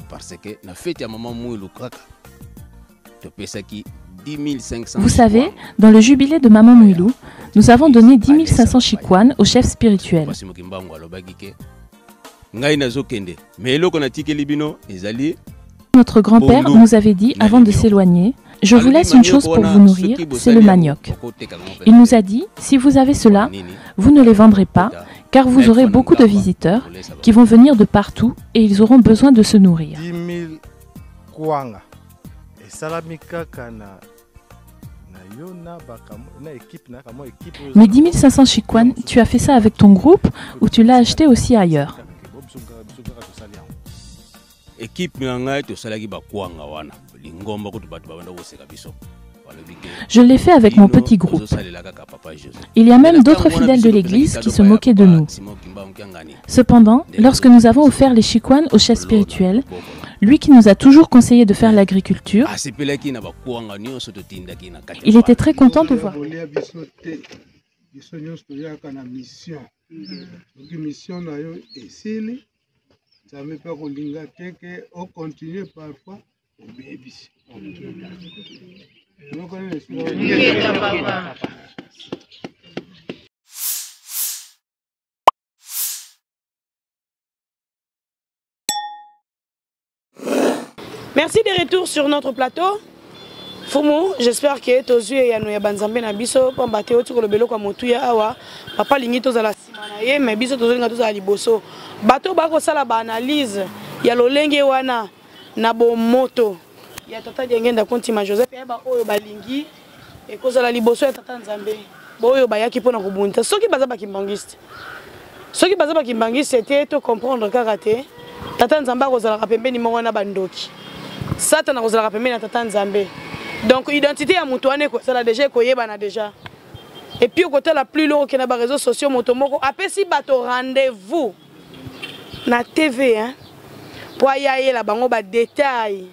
Speaker 7: Parce que na fête ya mama Mwilu kaka topesaki
Speaker 6: 10 500
Speaker 1: Vous savez, dans le jubilé de Maman Muilou, nous avons donné 10 500 chikwanes au chef spirituel.
Speaker 6: Papa Simon Kimbangu alobaki ke ngai nazokende me eloko natikeli bino ezali
Speaker 1: Notre grand-père
Speaker 6: Pondu
Speaker 1: nous avait dit
Speaker 6: na
Speaker 1: avant de
Speaker 6: linioc.
Speaker 1: s'éloigner, Je vous
Speaker 6: Alobi
Speaker 1: laisse une
Speaker 6: manioc
Speaker 1: chose pour
Speaker 6: wana
Speaker 1: vous nourrir,
Speaker 6: soki
Speaker 1: c'est
Speaker 6: bosali
Speaker 1: le
Speaker 6: yango,
Speaker 1: manioc.
Speaker 6: bokoteka yango mpe
Speaker 1: Il nous a dit, si vous avez cela,
Speaker 6: nini
Speaker 1: vous ne les vendrez pas,
Speaker 6: kota
Speaker 1: car vous
Speaker 6: maître
Speaker 1: aurez
Speaker 6: na
Speaker 1: beaucoup de
Speaker 6: ngamba
Speaker 1: visiteurs
Speaker 6: kolesa
Speaker 1: qui
Speaker 6: bango.
Speaker 1: vont venir de partout et ils auront besoin de se nourrir.
Speaker 7: 10 000 kwanga esalami kaka na na yo na bakamwa na équipe na kamwa équipe oyo
Speaker 1: Mais
Speaker 7: eza na
Speaker 1: 10 500 chikwanes, tu as fait ça avec ton groupe ou tu l'as acheté aussi ailleurs?
Speaker 7: biso kaka biso kaka tosali yango.
Speaker 6: Ekipe na ngai tosalaki bakwanga wana lingomba kutu bato babanda koseka biso balobi ke
Speaker 1: Je l'ai fait avec mon
Speaker 6: bino
Speaker 1: petit groupe.
Speaker 6: bozosalela kaka papa José.
Speaker 1: Il y a
Speaker 6: Me
Speaker 1: même
Speaker 6: na
Speaker 1: d'autres
Speaker 6: ntango wana
Speaker 1: fidèles
Speaker 6: biso
Speaker 1: de
Speaker 6: topesaki
Speaker 1: l'église qui
Speaker 6: kado
Speaker 1: se
Speaker 6: pa ya
Speaker 1: moquaient de
Speaker 6: papa
Speaker 1: nous.
Speaker 6: Simon Kimbangu Kiangani
Speaker 1: Cependant,
Speaker 6: nde
Speaker 1: lorsque nous avons offert les chikwanes au chef
Speaker 6: kolona
Speaker 1: spirituel,
Speaker 6: kobokola
Speaker 1: lui qui nous a toujours conseillé de faire l'agriculture,
Speaker 6: asepelaki na bakwanga nyonso totindaki na kati ya
Speaker 1: il était
Speaker 6: wana.
Speaker 1: très content de voir.
Speaker 8: Bolia biso te, biso nyonso toyaka na mission. Soki mission na yo esili, Nzambe mpe akolinga te ke ocontinue, parfois obebisi. Eloko nini esika?
Speaker 3: Merci de retour sur notre plateau. Fumu, j'espère que tozwi eyano ya banzambe na biso, pamba te oti koloba eloko ya motuya awa. Papa alingi tozala nsima na ye, me biso tozolinga tozala liboso. Bato bakosala baanalyse ya lolenge wana na bomoto ya tata Diangenda Kontima Joseph, ya baoyo balingi ekozala liboso ya tata Nzambe, boyo bayaki mpona kobundisa soki baza bakimbangiste. Soki baza bakimbangiste te, to comprendre kaka te tata Nzambe akozalaka pembeni moko na bandoki, Satana akozalaka pembeni ya tata Nzambe. Donc identité ya moto wana ekozala déjà, ekoyebana déjà. Et puis okotala plus loin, okende na baréseaux sociaux, moto moko apesi bato rendez-vous na TV, hein, po aya ayela bango badetail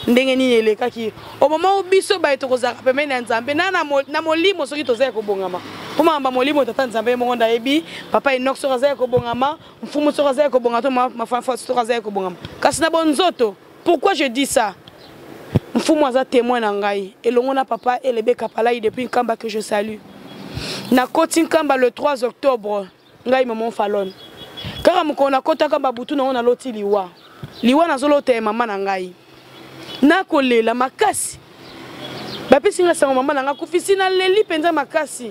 Speaker 3: ndenge nini elekaki au moment où biso baye tokozalaka pembeni ya Nzambe na, na, mo, na molimo. Soki toza ya kobongama mpo makambo ya molimo, tata Nzambe moko nde ayebi. Papa Enok soki aza ya kobongama, mfumu soki aza ya kobongama, to mafafa soki aza ya kobongama, kasi na bonzoto. Pourquoi je dis ça? Mfumu aza témoin na ngai elongo na papa Elebe Kapalai depuis Nkamba, que je salue. Nakoti Nkamba le 3 octobre, ngai mama Falon. Kaka mokolo nakotaka babutu nango, naloti liwa. Liwa nazolota ya mama na ngai, nakolela makasi. Bapesi nga sango mama na ngai akufisi, naleli mpenza makasi.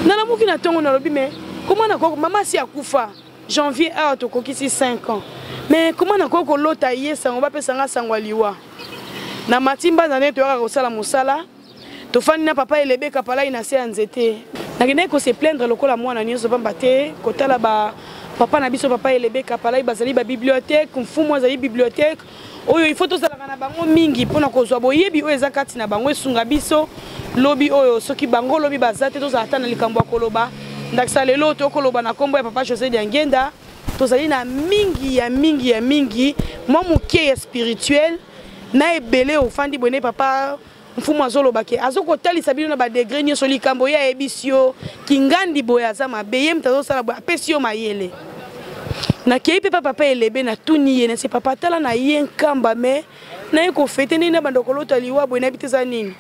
Speaker 3: Nalamuki na ntongo, nalobi: me koma nakoki, mama asi akufa janvier awa, tokokisi 5 ans, mais koma nakoki kolota ye sango, bapesa nga sango ya liwa? Na mati mbanza nde toyaka kosala mosala, tofandi na papa Elebe Kapalai na se ya nzete. Nakendaki kose plaindre lokola mwana nyonso, pamba te kotala ba papa na biso, papa Elebe Kapalai, bazali babibliothèque, mfumu azali bibliothèque oyo il faut tozalaka na bango mingi mpona kozwa boyebi oyo eza kati na bango, esunga biso lobi oyo. Soki bango lobi baza te, tozala ata na likambo ya koloba. Ndakisa lelo tokoloba na nkombo ya papa José Diangenda, tozali na mingi ya mingi ya mingi, mwa moke ya spirituel na ebele. Ofandi boye, papa mfumu azoloba ke azokotalisa bino na badegré nyonso likambo ye ayebisi yo kingandi boye aza mabe, ye moto azosala boye, apesi yo mayele. Nakei mpe pa papa Elebe, natuni ye, nasi: papa, tala na ye Nkamba, me naye kofete ndenge na banda kolota liwa boye, nayebi te eza nini.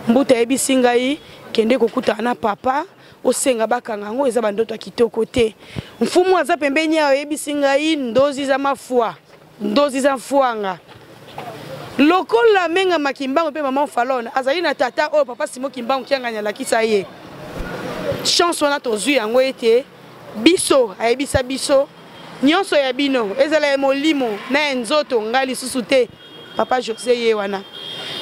Speaker 3: Mbuta ayebisi ngai: kende kokutana na papa, osenga bakanga yango, eza bandoto ya kitoko te. Mfumu aza pembeni ayo, ayebisi ngai: ndozi za mafwa, ndozi za mfwanga. Lokola Menga Kimbangu mpe mama Falone azali na tata oyo papa Simo Kimbangu Kiangani alakisa ye chance wana, tozwi yango ete biso ayebisa biso nyonso ya bino ezala ya molimo na ya nzoto. Ngai lisusu te, papa José ye wana.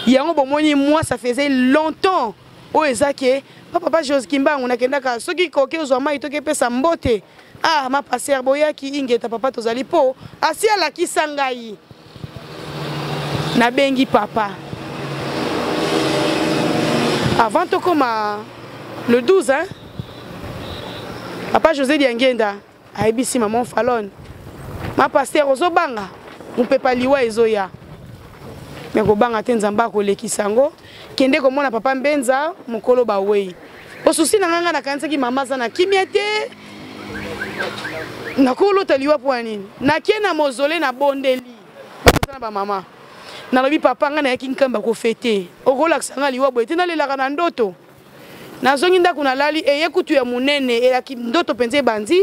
Speaker 3: Yango bomoni, moi ça faisait longtemps oyo eza ke pa papa José Kimbangu nakendaka soki koki ozwa mai, toki epesa mbote. Ah, ma pasteur boyaki, ingeta papa, tozali mpo asi alakisa ngai. Nabengi papa avant tokóma le 12, hein? Papa José Diangenda ayebisi maman Falone: ma pasteur, ozobanga mopepa liwa ezoya, me kobanga te, Nzambe akolekisa yango. Kende komona papa Mbenza mokolo bawei. Osusi na ngai, ngai nakanisaki mama aza na kimia te, nakolota liwa mpo ya nini? Nakie na mozole, nabondeli batata na bamama. Nalobi papa ngai nayaki Nkamba kofete, okolakisa ngai liwa boye te, nalelaka na ndoto. Nazongi ndako nalali, eye kutu ya monene, elaki ndoto mpenza ebandi,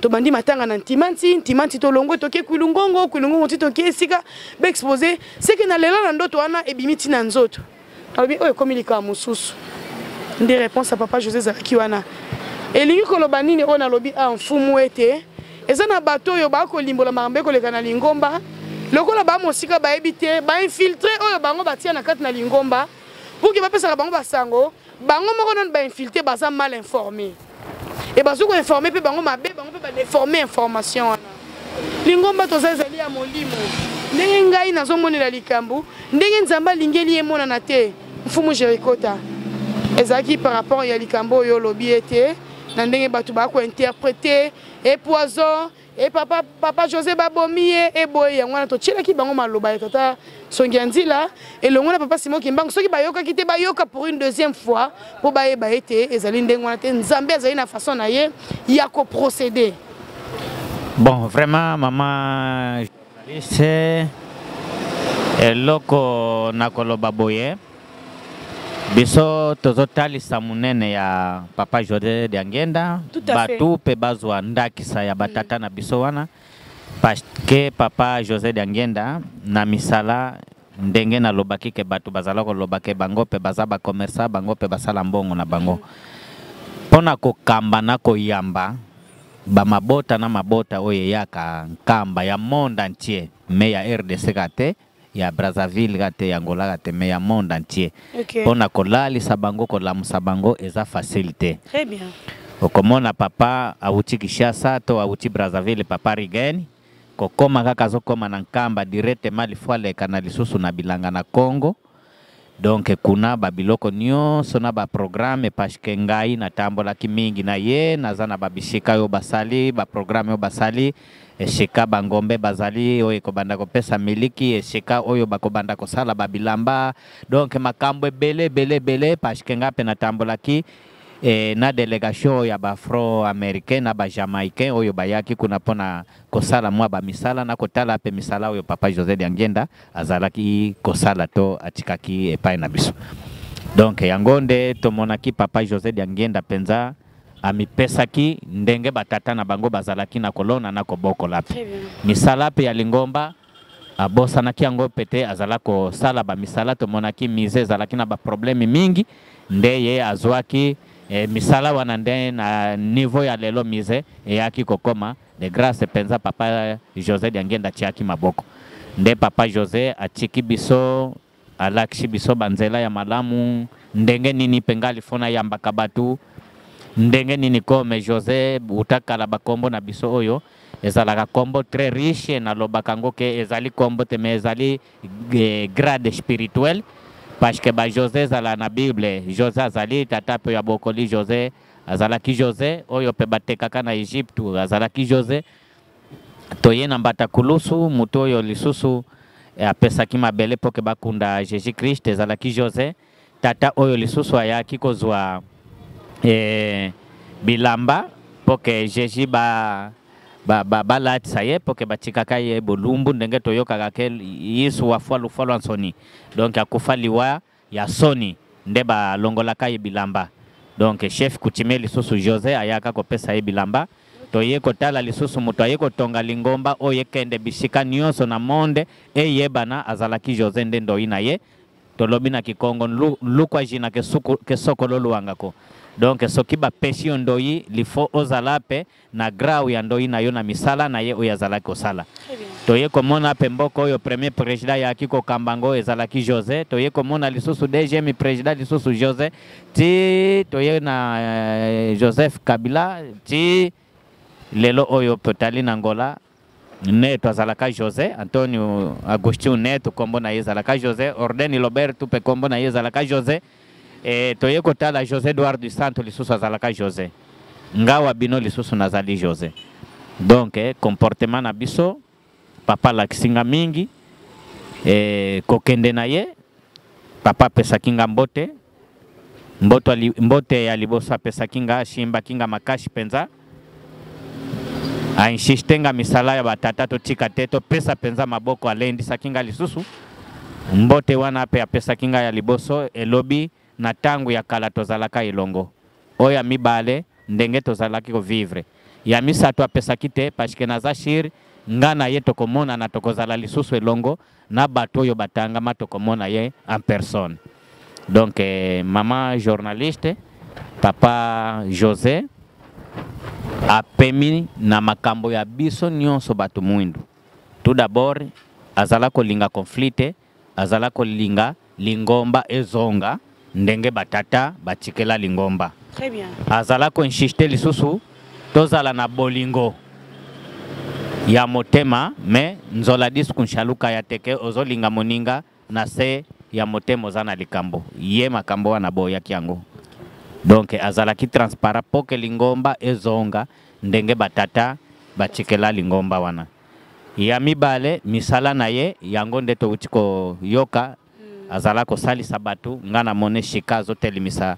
Speaker 3: tobandi matanga na Ntimanti, Ntimanti tolongwe toke Kwilungongo, Kwilungongo ti toke esika ba expose, seke nalela na ndoto wana ebimi ti na nzoto. Nalobi oyo ekomi likambo mosusu. Nde réponse ya papa Jose ezalaki wana. Elingi koloba nini oyo nalobi a mfumu ete eza na bato oyo bakolimbola makambo ekoleka na lingomba lokola ba mosika bayebi te ba infiltre oyo bango batia na kati na lingomba pour que bapesaka bango basango bango moko nanu ba infiltre baza mal informe e bazo koinforme mpe bango mabe bango mpe badeforme information wana lingomba toza ezali ya molimo ndenge ngai nazomonela likambo ndenge nzambe alingeli emonana te mfumu jerikota ezalaki par rapport ya likambo oyo olobi ete na ndenge bato bakointerprete e poison e papa, papa josé babomi ye eboye yango wana totyelaki bango maloba ya tata songi ya nzila elongo na papa simon kimbangu soki bayokaki te bayoka pour une deuxième fois mpo bayeba ete ezali ndenge wana te nzambe azali na façon na ye ya koprocéder.
Speaker 2: Bon, vraiment mama journaliste, eloko nakoloba boye, biso tozotalisa monene ya papa José Diangienda, bato mpe bazwa ndakisa ya batata na biso wana, parce que papa José Diangienda na misala ndenge nalobaki ke bato bazala koloba ke bango mpe baza bacommerçant, bango mpe basala mbongo na bango mpo na kokamba na koyamba bamabota na mabota oyo eyaka Nkamba ya monde entier, me ya RDC ka te, ya Brazzaville ka te, ya Angola ka te, me ya monde entier. Mpo na kolalisa bango, kolamusa bango eza facile te.
Speaker 3: Très bien.
Speaker 2: Okomona papa awuti Kinshasa to awuti Brazzaville, papa Rigeni kokoma kaka azokoma na Nkamba directement lifo aleka na lisusu na bilanga na Congo. Donc kuna ba biloko nyonso na ba programme, parce que ngai natambolaki mingi na ye, naza na ba bisika oyo basali ba programme oyo basali esika bangombe bazali oyo ekobanda kopesa miliki, esika oyo bakobanda kosala ba bilamba, donc makambo ebele ebele ebele, parce que ngai mpe natambolaki na delegation oyo ya ba afro-américain na ba jamaïcain oyo bayaki kuna mpona kosala mwa ba misala na kotala mpe misala oyo papa José Diangienda azalaki kosala to atikaki epai na biso. Donc yango nde tomonaki papa José Diangienda mpenza amipesaki ndenge batata na bango bazalaki na kolona na kobokola mpe misala mpe ya lingomba abosanaki yango mpe te, azala kosala ba misala. Tomonaki musée ezalaki na ba problème mingi, nde ye azwaki misala wana nde na niveau ya lelo musée eyaki kokoma de grâce mpenza papa José Diangienda atiaki maboko. Nde papa José atiki biso, alakisi biso banzela ya malamu ndenge nini mpe ngai lifo nayambaka bato ndenge nini kome José uta kala bakombo na biso oyo ezalaka kombo très riche, nalobaka yango ke ezali kombo te mais ezali grade spirituel, parce que ba José ezala na Bible. José azali tata mpe ya bokoli, José azalaki José oyo mpe batekaka na Egypte azalaki José. Toye na mbata kulusu, moto oyo lisusu apesaki mabele mpo ke bakunda Jésus Christ ezalaki José. Tata oyo lisusu ayaki kozwa bilamba mpo ke Jésus balatisa ye mpo ke batikaka ye bolumbu ndenge toyokaka ke Yesu wafwa lufwa lwa nsoni, donc akufa liwa ya soni nde balongolaka ye bilamba. Donc chef coutumier lisusu José ayaka kopesa ye bilamba. Toye kotala lisusu moto aye kotonga lingomba oyo ekende bisika nyonso na monde eyebana azalaki José nde ndoi na ye. Tolobi na kikongo lukwa jina kesokolo luangako. Donc soki bapesi yo ndoi lifo ozala pe na grau ya ndoi na yo na misala na ye oyo azalaki kosala. Toye komona pe mboka oyo premier président ayaki kokamba ngo ezalaki José. Toye komona lisusu deuxième président lisusu José, ti toye na Joseph Kabila, ti lelo oyo totali na Angola Neto azalaka José Antonio Agostinho Neto, kombo na ye ezalaka José Ordeni Roberto pe kombo na ye ezalaka José. Toye kotala José Eduardo dos Santos lisusu azalaka José. Ngawa bino lisusu nazali José. Donc comportement na biso papa alakisi nga mingi, kokende na ye papa apesaki nga mbote, mbote ya liboso apesaki nga, asimbaki nga makasi mpenza, ainsiste nga misala ya batata totika te, topesa mpenza maboko, alendisaki nga lisusu. Mbote wana mpe apesaki ngai ya liboso elobi na ntango ya kala tozalaka elongo. Oyo ya mibale ndenge tozalaki kovivre. Ya misato apesaki te parce que naza sure nga na ye tokomonana, tokozala lisusu elongo na bato oyo batangama, tokomona ye en personne. Donc maman journaliste, papa José apemi na makambo ya biso nyonso bato mwindu. Tout d'abord azala kolinga conflit te, azala kolinga lingomba ezonga ndenge batata batikela lingomba.
Speaker 3: Très bien.
Speaker 2: Azala ko insister lisusu tozala na bolingo ya motema, mais nzola disku nshaluka ya teke ozolinga moninga na se ya motema oza na likambo ye makambo wana boyaki yango. Donc azalaki transparent po ke lingomba ezonga ndenge batata batikela lingomba wana. Ya mibale misala na ye yango nde towuti koyoka azala kosalisa bato. Nga na mone shika azotelemisa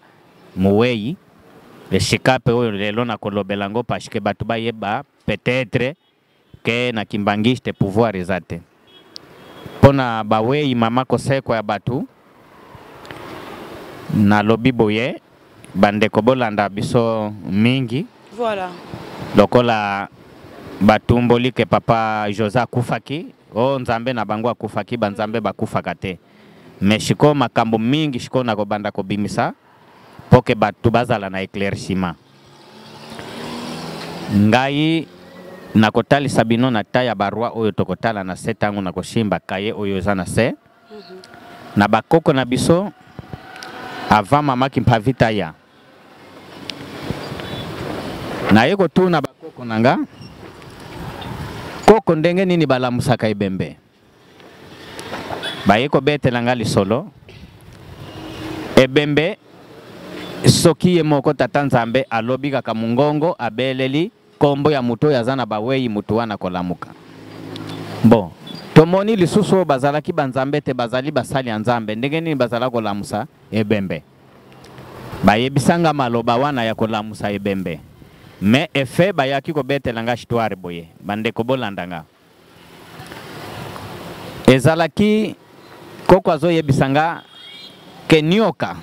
Speaker 2: moweyi eshika mpe oyo lelo nakolobela yango parce que bato bayeba peut-être ke na kimbangiste pouvoir eza te mpona baweyi mama kosekwa ya bato. Nalobi boye bandeko bolanda biso mingi.
Speaker 3: Voilà.
Speaker 2: Lokola batumboli ke papa José akufaki, o nzambe na bango akufaki, banzambe bakufaka te. Mais sikoyo makambo mingi sikoyo nakobanda kobimisa mpo ke bato bazala na éclaircissement. Ngai nakotalisa bino na ta ya baroi oyo tokotala na se ntango nakosimba kaye oyo eza na se. Na bakoko na biso avant mama Kimpavita ya naye kotuna bakoko na nga koko ndenge nini balamusaka ebembe, baye kobetela nga lisolo ebembe soki ye moko tata Nzambe alobi kaka mungongo abeleli kombo ya moto oyo aza na baweyi moto wana kolamuka. Bon, tomoni lisusu oyo bazalaki banzambe te, bazali basali ya Nzambe, ndenge nini bazala kolamusa ebembe? Bayebisanga maloba wana ya kolamusa ebembe, mais effet bayaki kobetela nga histoire boye. Bandeko bolanda nga, ezalaki koko azoyebisa nga ke nioka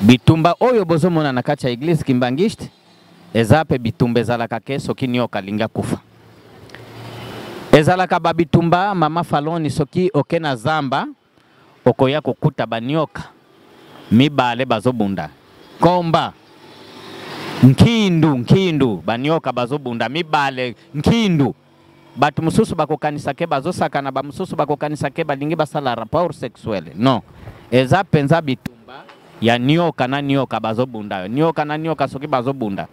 Speaker 2: bitumba oyo bozomona na kati ya eglise kimbangiste eza pe bitumba ezalaka ke soki nioka alingi akufa ezalaka ba bitumba mama Faloni, soki oke na zamba okoya kokuta banioka mibale bazobunda komba nkindu nkindu, banioka bazobunda mibale nkindu. Bato mosusu bakokanisa ke bazosakana, ba mosusu bakokanisa ke balingi basala rapport sexuel. Non, eza penza bitumba ya nioka na nioka bazobunda, nioka na nioka soki bazobunda.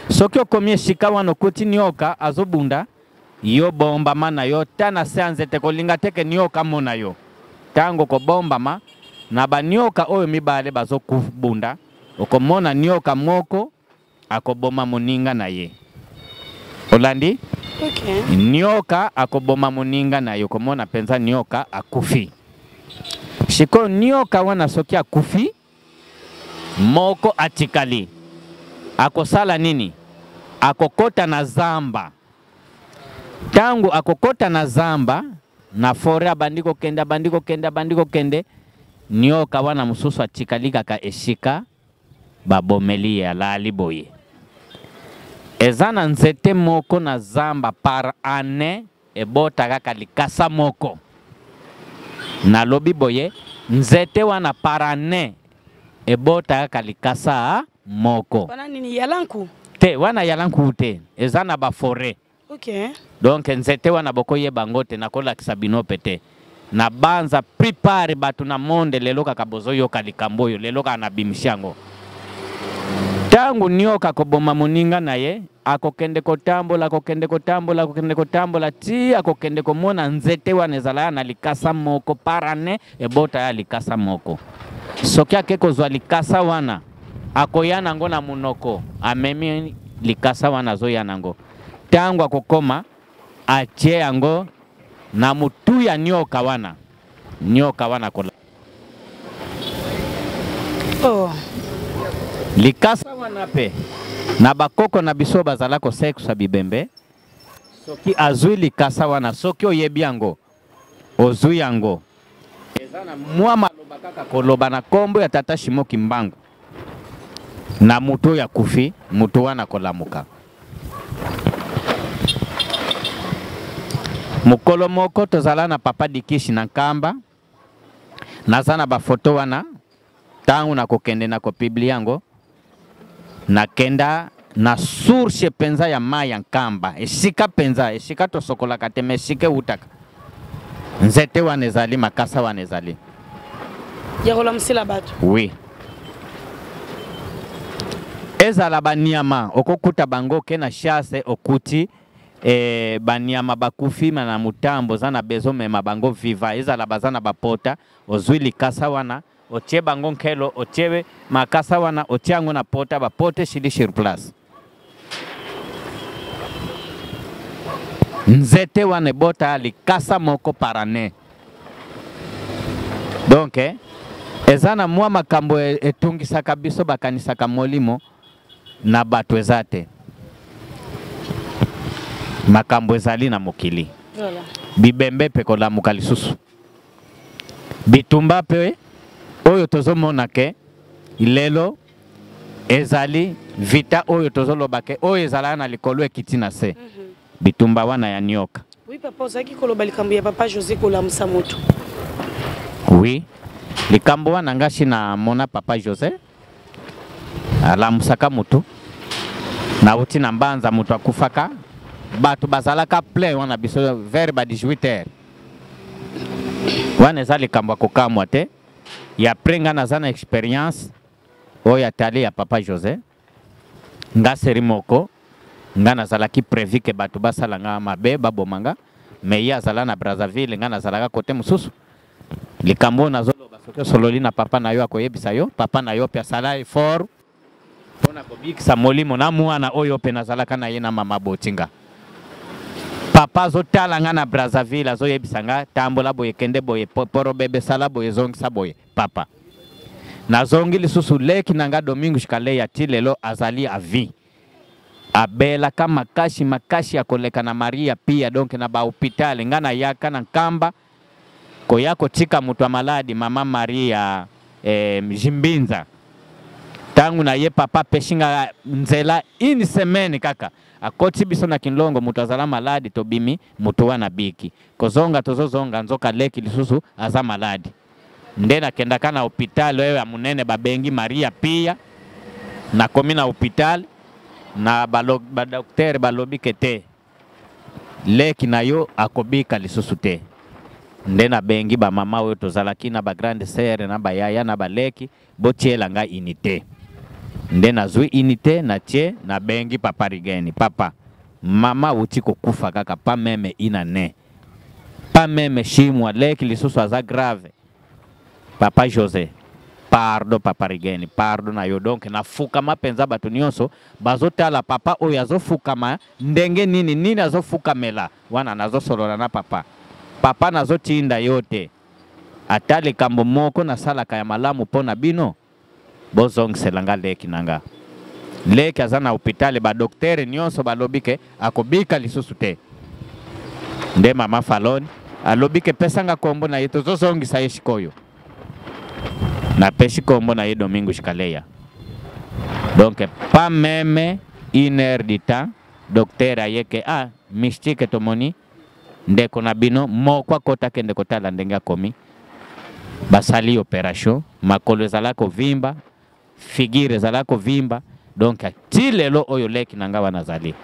Speaker 2: Soki okomi esika wana okuti nioka azobunda, yo bombama na yo ta na se ya nzete, kolinga te ke nioka mona yo. Tango kobombama na banioka oyo mibale bazokubunda, okomona nioka moko akoboma moninga na ye. Olandi?
Speaker 3: Okay.
Speaker 2: Nioka akoboma moninga na ye, okomona mpenza nioka akufi. Sikoyo nioka wana soki akufi, moko atikali, akosala nini? Akokota na zamba. Tango akokota na zamba, na foret, abandi kokende, abandi kokende, abandi kokende, nioka wana mosusu atikali kaka esika babomeli ye, alali boye. Eza na nzete moko na zamba par année ebota kaka likasa moko. Nalobi boye, nzete wana par année ebota kaka likasa moko.
Speaker 3: Wana nini, yalanku?
Speaker 2: Te, wana yalanku te, eza na ba foret.
Speaker 3: Okay.
Speaker 2: Donc nzete wana bokoyeba yango te, nakolakisa bino pe te. Na banza prepare bato na monde lelo kaka bozoyoka likambo oyo, lelo kaka nabimisi yango. Tango nioka koboma moninga na ye, akokende kotambola, akokende kotambola, akokende kotambola ti akokende komona nzete wana ezalaka na likasa moko par année ebota ya likasa moko. Soki ake kozwa likasa wana, akoya nango na monoko, amemi likasa wana azoya nango. Tango akokoma, atie yango na mutu ya nioka wana, nioka wana kola.
Speaker 3: Oh.
Speaker 2: Likasa wana pe na bakoko na biso bazala kosekisa bibembe. Soki azwi likasa wana, soki oyebi yango, Ozwi yango. Eza na mwa maloba kaka koloba na kombo ya tata Shimo Kimbangu na moto oyo akufi, moto wana akolamuka. Mokolo moko tozala na papa Dikishi na Nkamba, naza na bafoto wana, ntango nakokende na kopiblie yango, nakenda na source mpenza ya mai ya Nkamba, esika mpenza, esika tosokolaka te, me esika ewutaka. Nzete wana ezali, makasa wana ezali
Speaker 3: ya kolamusela bato.
Speaker 2: Oui. Ezala banyama okokuta bango ke na chasse, okuti banyama bakufi na mutambo, oza na besoin mema bango viva, ezala baza na bapota, ozwi likasa wana otie bango nkelo, otie makasa wana otie yango na pota, bapote esili sur place. Nzete wana ebota likasa moko par année. Donc eza na mwa makambo etungisaka biso, bakanisaka molimo na bato eza te. Makambo ezali na mokili.
Speaker 3: Voilà.
Speaker 2: Bibembe pe kolamuka lisusu. Bitumba pe oyo tozomona ke lelo ezali vita oyo tozoloba ke oyo ezalaka na likolo ekiti na se. Bitumba wana ya nioka.
Speaker 3: Oui papa, ozalaki koloba likambo ya papa José kolamusa moto.
Speaker 2: Oui, likambo wana ngasi na mona papa José alamusaka moto. Nauti na Mbanza, moto akufaka, bato bazalaka plein wana biso vers ba 18 heures. Wana eza likambo ya kokamwa te. Ya après nga naza na expérience oyo atali ya papa José. Nga seri moko, nga nazalaki prévu ke bato basala nga mabe, baboma nga, mais ye azala na Brazzaville, nga nazalaka côté mosusu. Likambo oyo nazoloba, soki osololi na papa na yo akoyebisa yo, papa na yo pe asala effort mpona kobikisa molimo na mwana oyo pe nazalaka na ye na mama botinga. Papa azotala nga na Brazzaville, azoyebisa nga tambola boye, kende boye, poro bebe sala boye, zongisa boye. Papa nazongi lisusu leki na nga Domingos Kaleya ti lelo azali à vie. Abelaka makasi makasi ya koleka na Maria Pia, donc na ba hôpital. Nga nayaka na Nkamba koya kotika moto ya maladi mama Maria Jimbinza. Tangu na ye papa apesi nga nzela une semaine kaka, akoti biso na Kinlongo, moto azala maladi, tobimi moto wana biki. Kozonga tozozonga nzoka leki lisusu aza maladi. Nde nakendaka na hôpital oyo ya monene babengi Maria Pia. Nakomi na hôpital na ba docteur balobi ke te leki na yo akobika lisusu te. Nde nabengi ba mama oyo tozalaki na ba grande sœur na ba yaya na ba leki, botiela nga unité. Nde nazwi unité natie, nabengi papa Rigeni. Papa, mama awuti kokufa kaka pas même une année, pas même 6 mois, leki lisusu aza grave. Papa José, pardon papa Rigeni, pardon na yo. Donc nafukama penza, bato nyonso bazotala papa oyo azofukama ndenge nini, nini azofukamela wana. Nazosolola na papa, papa nazotinda yo te, ata likambo moko nasalaka ya malamu mpo na bino, bozongisela nga leki na nga. Leki aza na hôpital, ba docteur nyonso balobi ke akobika lisusu te. Nde mama Falone alobi ke pesanga kombo na ye, tozozongisa ye sikoyo. Napesi kombo na ye Domingos Kaleya. Donc pas même une heure du temps, docteur ayeke, ah mystique tomoni ndeko na bino moko akota kende kotala ndenge akomi. Basali opération, makolo ezala kovimba, figure ezala kovimba. Donc ti lelo oyo leki na nga wana azali.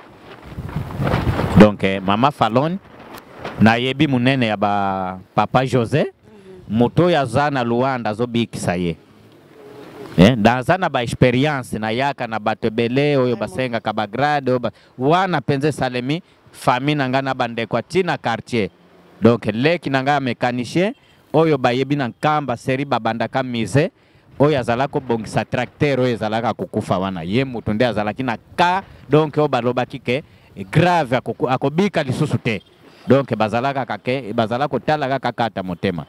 Speaker 2: Donc mama Falone nayebi munene ya ba papa José, moto oyo aza na Luanda azobikisa ye. Naza na ba expérience nayaka na bato ebele oyo basengaka ba grade oyo wana mpenza esalemi famille na nga na bandeko ati na quartier. Donc leki na nga ya mécanicien oyo bayebi na Nkamba seri babandaka musée oyo azalaka kobongisa tracteur oyo ezalaka kokufa wana, ye moto nde azalaki na cas, donc oyo balobaki ke grave akobika lisusu te. Donc bazalaka kake, bazala kotala kaka kata motema.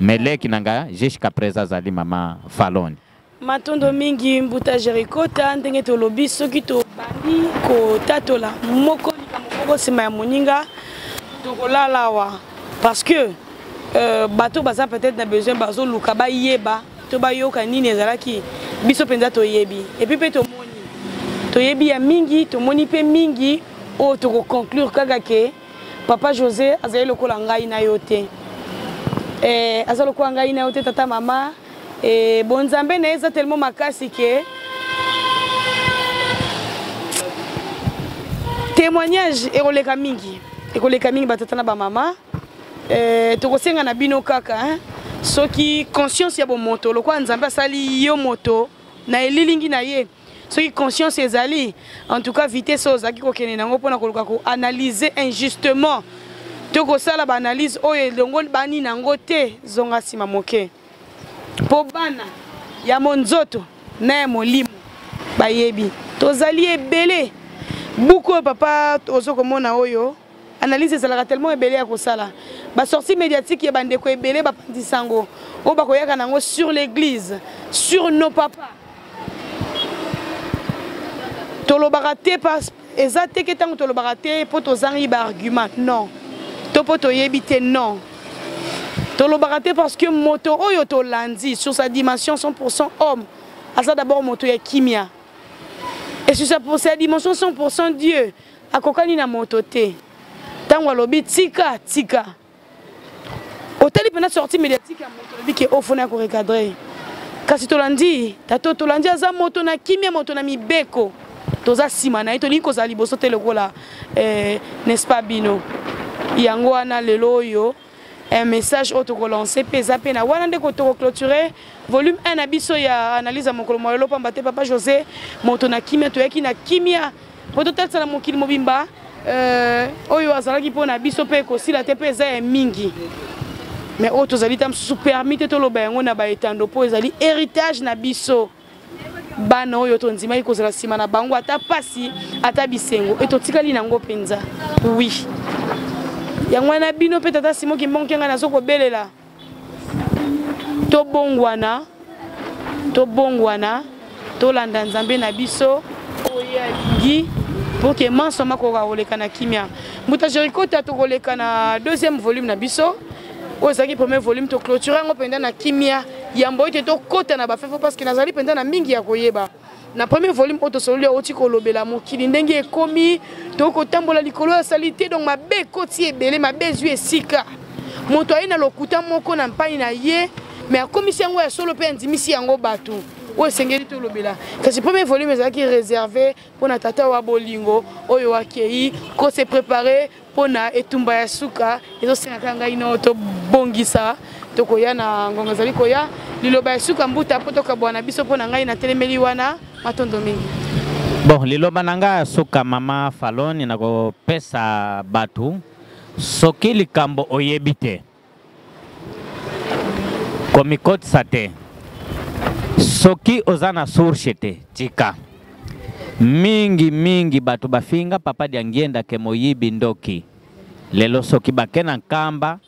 Speaker 2: Mais leki na nga jusqu'à présent azali mama Falone.
Speaker 3: Matondo mingi mbuta Jerikota, ndenge tolobi soki tobandi kotatola moko likambo moko nsima ya moninga tokolala awa, parce que euh, bato baza peut-être na besoin bazoluka bayeba to bayoka nini ezalaki biso mpenza toyebi epuis mpe tomoni toyebi ya mingi tomoni mpe mingi oyo tokoconclure kaka ke papa josé azali lokola ngai na yo te eh, aza lokola ngai na yo te tata mama eh, bonzambe na ye eza tellement makasi ke témoignage ekoleka mingi ekoleka mingi batata na bamama eh, tokosenga na bino kaka hein? soki conscience ya bomoto lokola nzambe asali yo moto na elilingi na ye soki conscience ezali en tout cas vitesse oyo ozalaki kokende nango mpona koluka koanalyse injustement to kosala baanalyse oyo elongo bani nango te zonga nsima moke mpo bana ya monzoto na ya molimo bayebi tozali ebele buku oyo papa ozo komona oyo analyse ezalaka tellement ebele ya kosala basortie médiatique ya bandeko ebele bapanzi sango oyo bakoyaka nango sur l'église sur nos papas tolobaka te pas eza te ke ntango tolobaka te mpo tozangi baargument non to mpo toyebi te non tolobaka te parce que moto oyo tolandi sur sa dimension 100 homme aza d'abord moto ya kimia et sur sa, pour sa dimension 100 dieu akokani na moto te ntango alobi tika tika otali mpena sortie médiatique ya moto alobi ke ofona ya korecadre kasi tolandi tato tolandi aza moto na kimia moto na mibeko toza nsima na ye tolingi kozala liboso te lokola eh, n'est-ce pas bino yango wana lelo oyo un message oyo tokolance mpe eza mpe na wana nde tokoclôture volume 1 na biso ya analyse ya mokolo mwa lelo pamba te papa josé moto na kimia toyaki na kimia mpo totalisa na mokili mobimba euh, oyo azalaki mpo na biso mpe ekosila te mpe eza ya mingi mais oyo tozali ta mosusu permis te toloba yango na baetando mpo ezali héritage na biso bana oyo tondimaki kozala nsima na bango ata mpasi ata bisengo e totikali na yango mpenza wi yango wana bino mpe tata simo kimbangu kiangani azo kobelela tobongwana tobongwana tolanda nzambe na biso oyo alingi pour que manso makoka koleka na kimia mbuta jerikota tokoleka na deuxième volume na biso oyo ezalaki premier volume toclôture yango mpenza na kimia yambo ete tokɔta na bafefo parce que nazali mpenza na mingi ya koyeba na premier volume oyo tosololi auti kolobela mokili ndenge ekomi tokotambola likolo ya salite donc mabe ekoti ebele mabe ezwi esika moto aye na lokuta moko na mpai na ye me akomisi yango ya solo mpe andimisi yango bato oyo esengeli tolobela kasi premier volume ezalaki réserve mpo na tata wa bolingo oyo akei ko se préparer mpo na etumba ya suka ezosengaka ngai no tobongisa tokoya na ngonga ezali koya liloba ya suka mbuta mpo tokabwana biso mpo na ngai natelemeli wana matondo mingi
Speaker 2: bon liloba na ngai ya suka mama faloni nakopesa bato soki likambo oyebi te komikotisa te soki oza na source te tika mingi mingi bato bafinga papa diangienda ke moyibi ndoki lelo soki bake na nkamba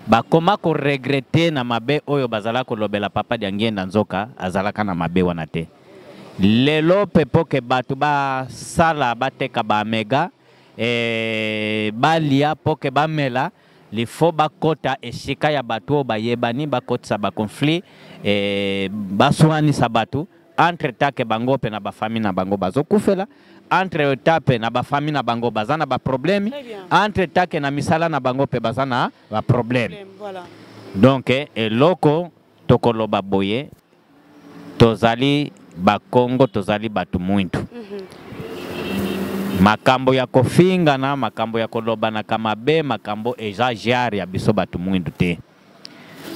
Speaker 2: bakoma koregrete na mabe oyo bazala kolobela papa diangienda nzoka azalaka na mabe wana te lelo mpe mpo ke bato basala bateka baamega e, balia mpo ke bamela lifo bakota esika ya bato oyo bayebani bakotisa baconflit e, baswanisa bato entre temps ke bango mpe na bafamille na bango bazokufela entre temps mpe na bafamille na bango baza na baproblème entre temps ke na misala na bango mpe baza na baproblème
Speaker 3: voilà.
Speaker 2: donc eloko tokoloba boye tozali bakongo tozali bato mwindu mm -hmm. makambo ya kofingana makambo ya kolobanaka mabe makambo eza genre ya biso bato mwindu te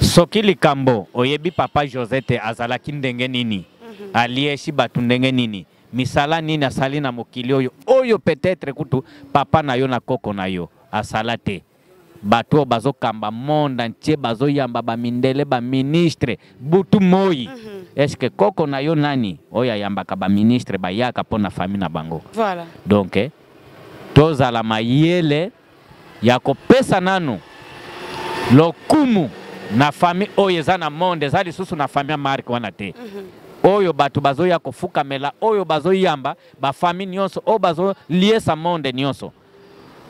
Speaker 2: soki likambo oyebi papa jose te azalaki ndenge nini mm -hmm. aliesi bato ndenge nini misala nini asali na mokili oyo oyo peut-être kutu papa na yo na koko na yo asala te bato oyo bazokamba monde entier bazoyamba bamindele baministre butu moi mm -hmm. eske koko na yo nani oyo ayambaka baministre bayaka mpo na famille na bango
Speaker 3: voilà.
Speaker 2: donc eh, tozala mayele ya kopesa nanu lokumu na famille oyo eza na monde eza lisusu na famille ya marke wana te mm -hmm. oyo bato bazoya kofukamela oyo bazoyamba bafamille nyonso oyo bazoliesa monde nyonso.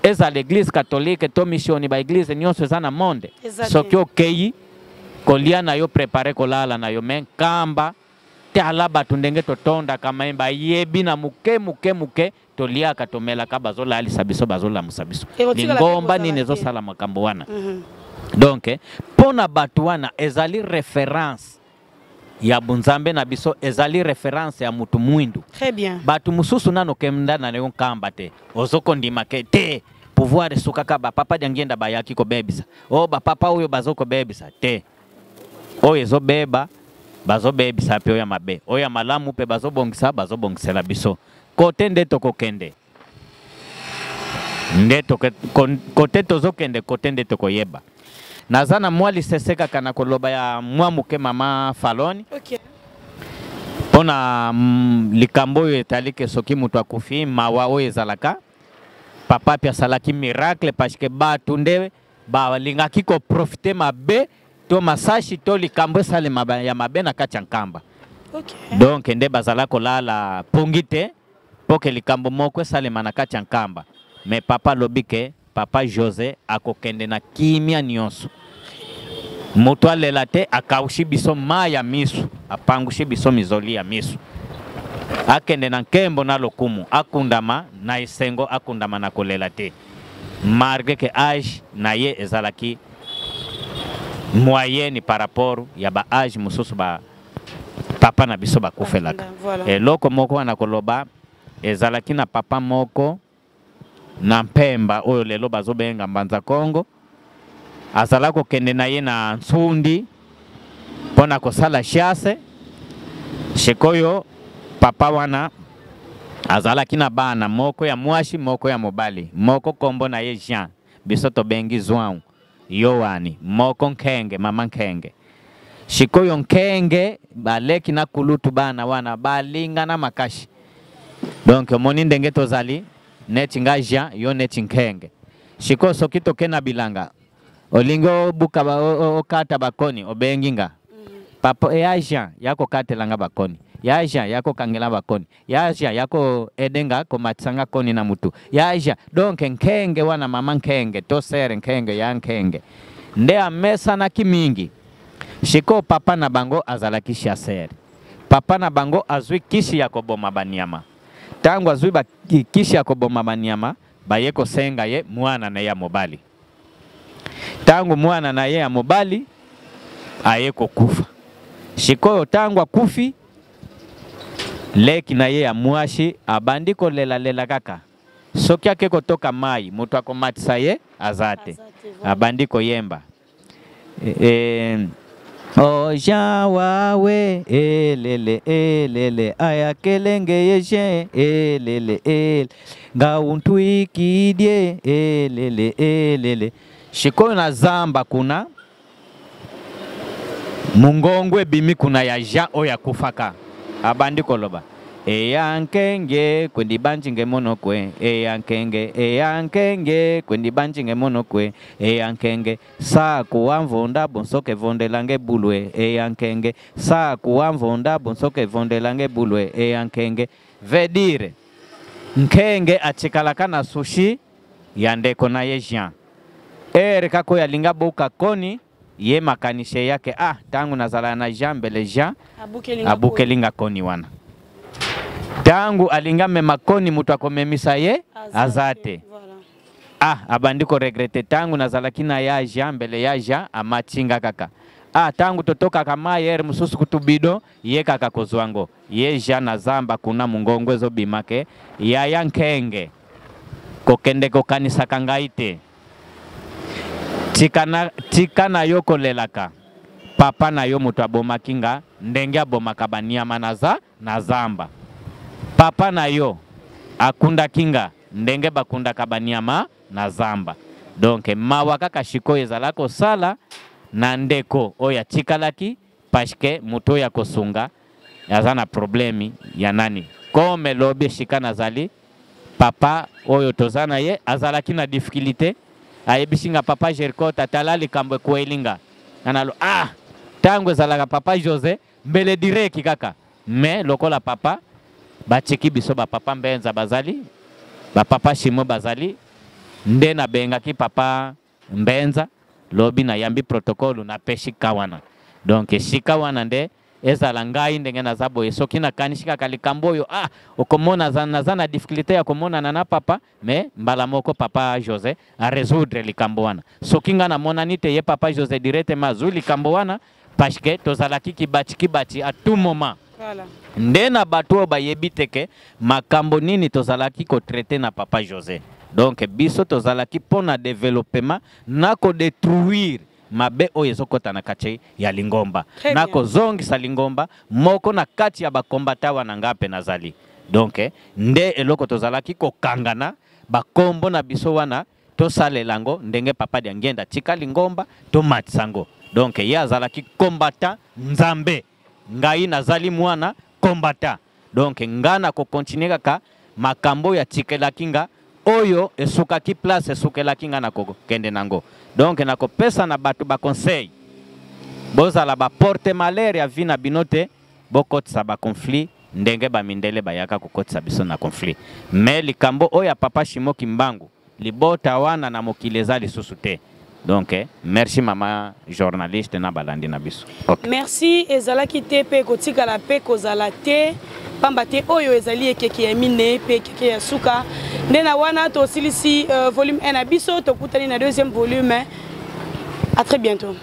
Speaker 2: Ezala eglise catholique to missioni, ba eglise nyonso eza na monde. Soki okei kolia na yo, prepare kolala na yo, me Nkamba tala bato ndenge totondaka, me bayebi na moke moke moke toliaka tomelaka, bazolalisa biso, bazolamusa biso. Lingomba nini ezosala makambo wana? Donc mpo na bato wana ezali référence ya bunzambe na biso, ezali référence ya mutu mwindu.
Speaker 3: Très bien.
Speaker 2: Bato mosusu nano kenda na yo Nkamba te, ozokondima ke te pouvoir esukaka bapapa Diangienda bayaki kobebisa, o bapapa oyo bazokobebisa te, oyo ezobeba bazobebisa mpe oyo ya mabe, oyo ya malamu mpe bazobongisa, bazobongisela biso kote nde tokokende, nde kote tozokende, kote nde tokoyeba. Naza na mwa lisese kaka na koloba ya mwa moke, mama Faloni.
Speaker 3: Okay.
Speaker 2: Mpo na likambo oyo etali ke soki moto akufi, mawa oyo ezalaka, papa mpe asalaki miracle parce que bato nde balingaki koprofite mabe to masashi to likambo esalema ya mabe na kati ya Nkamba. Donc nde bazala kolala pongi te mpo ke likambo moko esalema na kati ya Nkamba. Me papa alobi ke papa José akokende na kimia nyonso, moto alela te, akaushi biso mai ya miso, apangushi biso mizoli ya miso, akende na nkembo na lokumu, akundama na esengo, akundama na kolela te, malgré que age na ye ezalaki moyenne par rapport ya ba age mosusu ba papa na biso bakufelaka.
Speaker 3: Voilà.
Speaker 2: Eloko moko wana koloba, ezalaki na papa moko na Mpemba oyo lelo bazobenga Mbanza Kongo, azala kokende na ye na Nsundi mpo na kosala chasse. Sikoyo papa wana azalaki na bana, moko ya mwasi, moko ya mobali. Moko kombo na ye Jean, biso tobengi Zwangu Yoani, moko Nkenge, mama Nkenge. Sikoyo Nkenge baleki na kulutu, bana wana balingana makasi. Donc omoni ndenge tozali neti nga Jean, yo neti Nkenge. Sikoyo soki toke na bilanga, olingi obuka okata bakoni, obengi nga papa ya Jean, ya kokatela nga bakoni, ya Jean ya kokangela bakoni, ya Jean ya koede nga komatisa nga koni na mutu ya Jean. Donc Nkenge wana, mama Nkenge to sere Nkenge ya Nkenge nde amesanaki mingi. Sikoyo papa na bango azalaki chasseur. Papa na bango azwi kisi ya koboma banyama. Ntango azwi kisi ya koboma banyama, baye kosenga ye mwana na ye ya mobali. Ntango mwana na ye ya mobali aye kokufa, sikoyo ntango akufi, leki na ye ya mwasi abandi kolelalela kaka. Soki ake kotoka mai, moto akomatisa ye aza te. Abandi koyemba Oh Jean wawe elele elele aya kelenge ye Jean elele ele ngauntwikidie elele elele. Sikoyo na zamba kuna, mongongo ebimi kuna ya Jean oyo akufaka, abandi koloba: eya nkenge kwendi banjinge monokwe, eya nkenge, eya nkenge kwendi banjinge monokwe, eya nkenge saku wa mvunda bonsoke vondelange bulwe, eya nkenge saku wa mvunda bonsoke vondelange bulwe, eya nkenge. Veut dire Nkenge atikalaka na sushi ya ndeko na ye Jean. Ere kaka oyo alinga boka koni ye, makanisi yake: ah, ntango nazala na Jean, mbele Jean abukelinga koni wana. Ntango alinga mema koni, moto akomemisa ye aza te. Ah, abandi koregrete: ntango nazalaki na ya Jean, mbele ya Jean amatinga kaka. Ah, ntango totokaka mai ere mosusu kutu bido ye kaka kozwa ngo ye Jean. Na zamba kuna mongongo ezobima ke: yaya Nkenge, kokende kokanisaka ngai te, tika na, tika na yo kolelaka. Papa na yo moto abomaki nga ndenge abomaka banyama na zamba. Papa na yo akundaki nga ndenge bakundaka banyama na zamba. Donc mawa kaka sikoyo ezala kosala na ndeko oyo atikalaki, parce que moto oyo akosunga aza na problème ya nani. Comme lobi esika nazali, papa oyo toza na ye azalaki na difficulté, ayebisi nga: papa Jericot, atala likambo ekweli nga. Nga nalo: ah, ntango ezalaka papa José, mbele direki kaka. Me lokola papa batiki biso, bapapa Mbenza bazali, bapapa Shimo bazali. Nde nabengaki papa Mbenza lobi nayambi protocole napesi ka wana. Donc esika wana nde ezala ngai ndenge naza boye soki nakanisi kaka likambo oyo ah okomona naza na difficulté ya komonana na papa mais mbala moko papa Jose a résoudre likambo wana. Soki nga namonani te ye papa Jose directement azwi likambo wana parce que tozalaki kibati kibati à tout moment.
Speaker 3: Voilà.
Speaker 2: Nde na bato oyo bayebi te ke makambo nini tozalaki kotraite na papa Jose. Donc biso tozalaki mpo na developpement na kodetruire mabe oyo ezokɔta na kati ya lingomba na kozongisa lingomba moko na kati ya bakombata wana nga mpe nazali. Donc nde eloko tozalaki kokangana bakombo na biso wana tosalela yango ndenge papa Diangienda atika lingomba tomatisa yango. Donc ye azalaki combattant Nzambe, ngai nazali mwana combattant. Donc nga na ko continuer kaka makambo oyo atikelaki nga oyo esukaki place esukelaki nga na kokende nango. Donc nakopesa na bato ba conseil, bozala ba porte malheur ya vie na bino te, bokotisa ba conflit ndenge ba mindele bayaka kokotisa biso na conflit. Mais likambo oyo ya papa Shimo Kimbangu, libota wana na mokili eza lisusu te. Donc merci mama journaliste na balandi na biso.
Speaker 3: Okay. Merci ezalaki te pe kotikala pe kozala te pamba te oyo ezali ekeke ya mine pe ekeke ya suka nde na wana tosilisi volume 1 na biso tokutani na deuxième volume. À très bientôt.